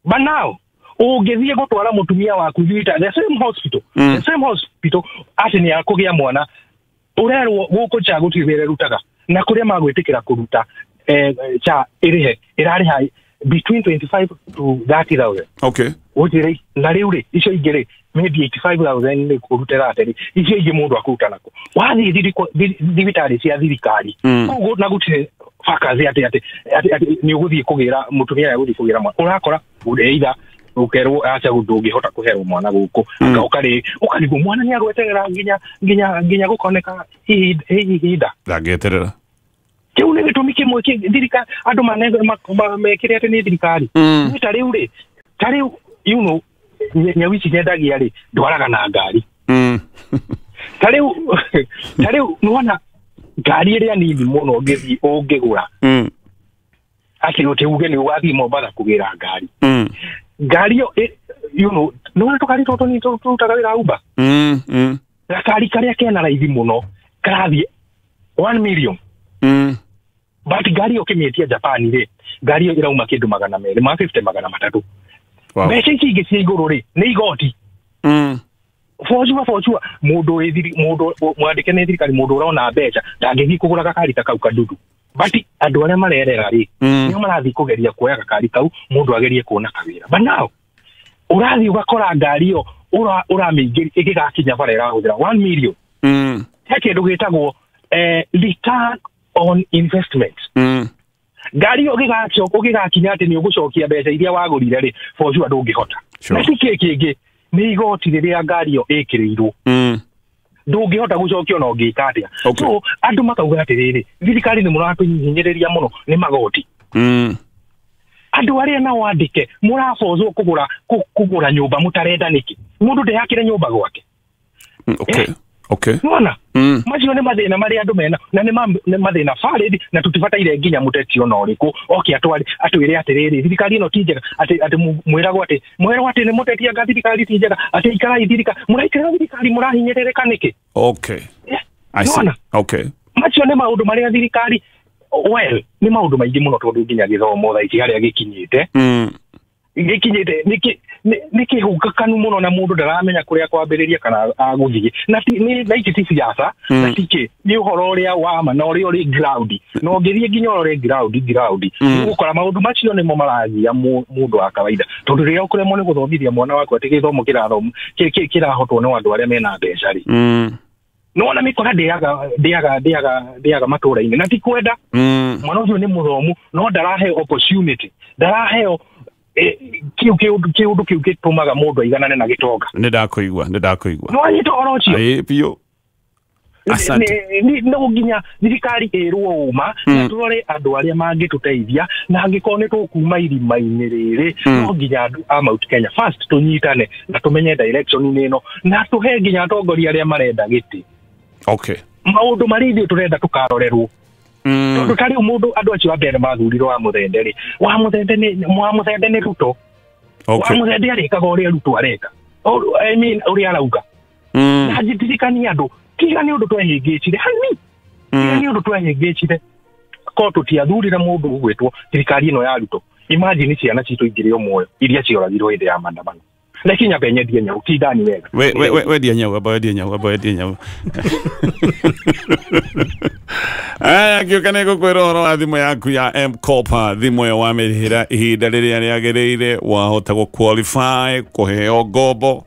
But now ũngĩthiĩ gũtwara mũtumia waku thibitarĩ, the same hospital, the same hospital atĩ nĩ akũgĩa mwana, ũrerwo gũkũ SHA gũtirĩ wĩra ĩrutaga, na kũrĩa magwĩtĩkĩra kũruta SHA ĩrĩhe ĩrarĩha between 25 to 30,000. Gũtirĩ na rĩu rĩ icio ingĩ rĩ maybe 85,000 nĩ kũrutĩra atĩrĩ, icio ingĩ mũndũ akũruta nako. Wathiĩ thibitarĩ cia thirikari kũu na gũtirĩ bakazi atĩ nĩ ũgũthiĩ kũgĩra mũtumia agũthiĩ kũgĩra mwana, ũrakora either ũkerwo aca ndũngĩhota kũherwo mwana gũkũ, ũkarigwo mwana nĩ agweterera nginya gũkoneka ihinda. Ndangĩeterera. Kĩu nĩ gĩtũmi kĩmwe thirikari andũ mekĩre atĩ nĩ thirikari. Ta rĩu rĩ, ta rĩu you know nyau ici nyendagia rĩ ndwaraga na ngari. Ta rĩu nĩwona ngari ĩrĩa nini mũno ũngĩthiĩ ũngĩgũra, atĩ ũtĩ uge nĩ ũgathiĩ Mombatha kũgĩra ngari. Ngari ĩyo you know no tũkari tũtũ nĩ tũrutaga wĩra Uber. Gakari karĩa kena raithi mũno karathiĩ 1 million. But ngari ũkĩmĩtia Japan rĩ, ngari ĩyo ĩrauma kĩndũ 200, 150, 300. Mbeca ici ingĩ cia igũrũ rĩ nĩ igoti. For sure mũndũ wĩ mũndũ mwandĩke nĩ thirikari, mũndũ ũrona mbeca ndangĩthiĩ kũgũra gakari ta kau kadudu. But andũ arĩa marerera rĩ, nĩo marathiĩ kũgeria kuoya gakari kau mũndũ agerie kuona kawĩra. But now ũrathiĩ ũgakora ngari ĩyo ũramĩingĩria ĩgĩgakinya bara ĩrahũthĩra 1 million. He kĩndũ gĩtagwo return on investment. Ngari ĩyo ũgĩgakinya atĩ nĩ ũgũcokia mbeca iria wagũrire rĩ, for sure ndũngĩhota. Na ti kĩ kĩngĩ, nĩ igoti rĩrĩa ngari ĩyo ĩkĩrĩirwo. Ndũngĩhota gũcokia ona ũngĩka atĩa. So andũ makauga atĩrĩrĩ, thirikari nĩ mũratũhinyĩrĩria mũno nĩ magoti. Andũ arĩa nao andĩke mũrabocwo kũgũra nyũmba mũtarenda nĩkĩ? Mũndũ ndeyakĩre nyũmba gwake. Nĩwona? Macio nĩ mathĩna marĩa andũ mena na nĩ mathĩna valid, na tũtibataire nginya mũteti ona ũrĩkũ oke atwĩre atĩrĩrĩ, thirikari ĩno ti njega, atĩ mwĩragwo atĩ mwĩrwo atĩ nĩ mũteti anga thirikari ti njega, atĩ ikarai thirikari, mũraikara thirikari mũrahinyĩrĩrĩka nĩkĩ? I see. Nĩwona? Macio nĩ maũndũ marĩa thirikari, well, nĩ maũndũ maingĩ mũno tondũ nginya gĩthomo thaa ici harĩa gĩkinyĩte gĩkinyĩte nĩ kĩhũngakanu mũno, na mũndũ ndaramenya kũrĩa kwambĩrĩria kana agũthiĩ na na ici ti siasa, na ti kĩ, nĩ ũhoro ũrĩa wa ma na ũrĩa ũrĩ ground, na ũngĩthiĩ nginya ũrore ground ũgũkora maũndũ macio nĩmo maragia mũndũ wa kawaida, tondũ rĩrĩa ũkũremwo nĩ gũthomithia mwana waku atĩ gĩthomo kĩrahotwo nĩ andũ arĩa mena mbeca rĩ, nĩwona mĩkora ndĩaga matũra-inĩ, na ti kwenda. Mwana ũcio nĩ mũthomu no ndaraheo opportunity, ndaraheo kĩu kĩũndũ kĩu gĩtũmaga mũndũ aiganane na gĩtonga. Nĩ ndakũigua. Nĩwanyita ũhoro ũcio? Ĩĩ biũ. Asante. No nginya thirikari ĩrwo ũma na tũrore andũ arĩa mangĩtũteithia, na angĩkorwo nĩ tũkuma irima-inĩ rĩrĩ, no nginya andũ a Mount Kenya first tũnyitane na tũmenye direction-inĩ ĩno, na tũhe nginya atongoria arĩa marenda gĩtĩ. Maũndũ marĩa ithuĩ tũrenda tũkarorerwo. Tondũ ta rĩu mũndũ andũ acio a mbere mathurirwo wa Mũthende rĩ, wa Mũthende nĩ Ruto. Wa Mũthende arĩkaga ũrĩa Ruto areka. I mean ũrĩa arauga. Na ndirikanie andũ, tiga nĩ ũndũ twehĩngĩcire hani. Tiga nĩ ũndũ twehĩngĩcire. Korwo tũtiathurire mũndũ ũgwĩtwo thirikari ĩno ya Ruto. Imagine ciana citũ ingĩrĩ o muoyo iria cioragirwo hĩndĩ ya maandamano. Lakini nyambe nyendie nyau ti ndani wega. We wendia nyau, amba wendia nyau, amba wendia nyau. Aya, ngĩũka nĩ ngũkwĩra ũhoro wa thimũ yaku ya M-Kopa, thimũ ĩyo wamĩrĩhĩra ihinda rĩrĩa rĩagĩrĩire, wahota gũ qualify kũheo ngombo.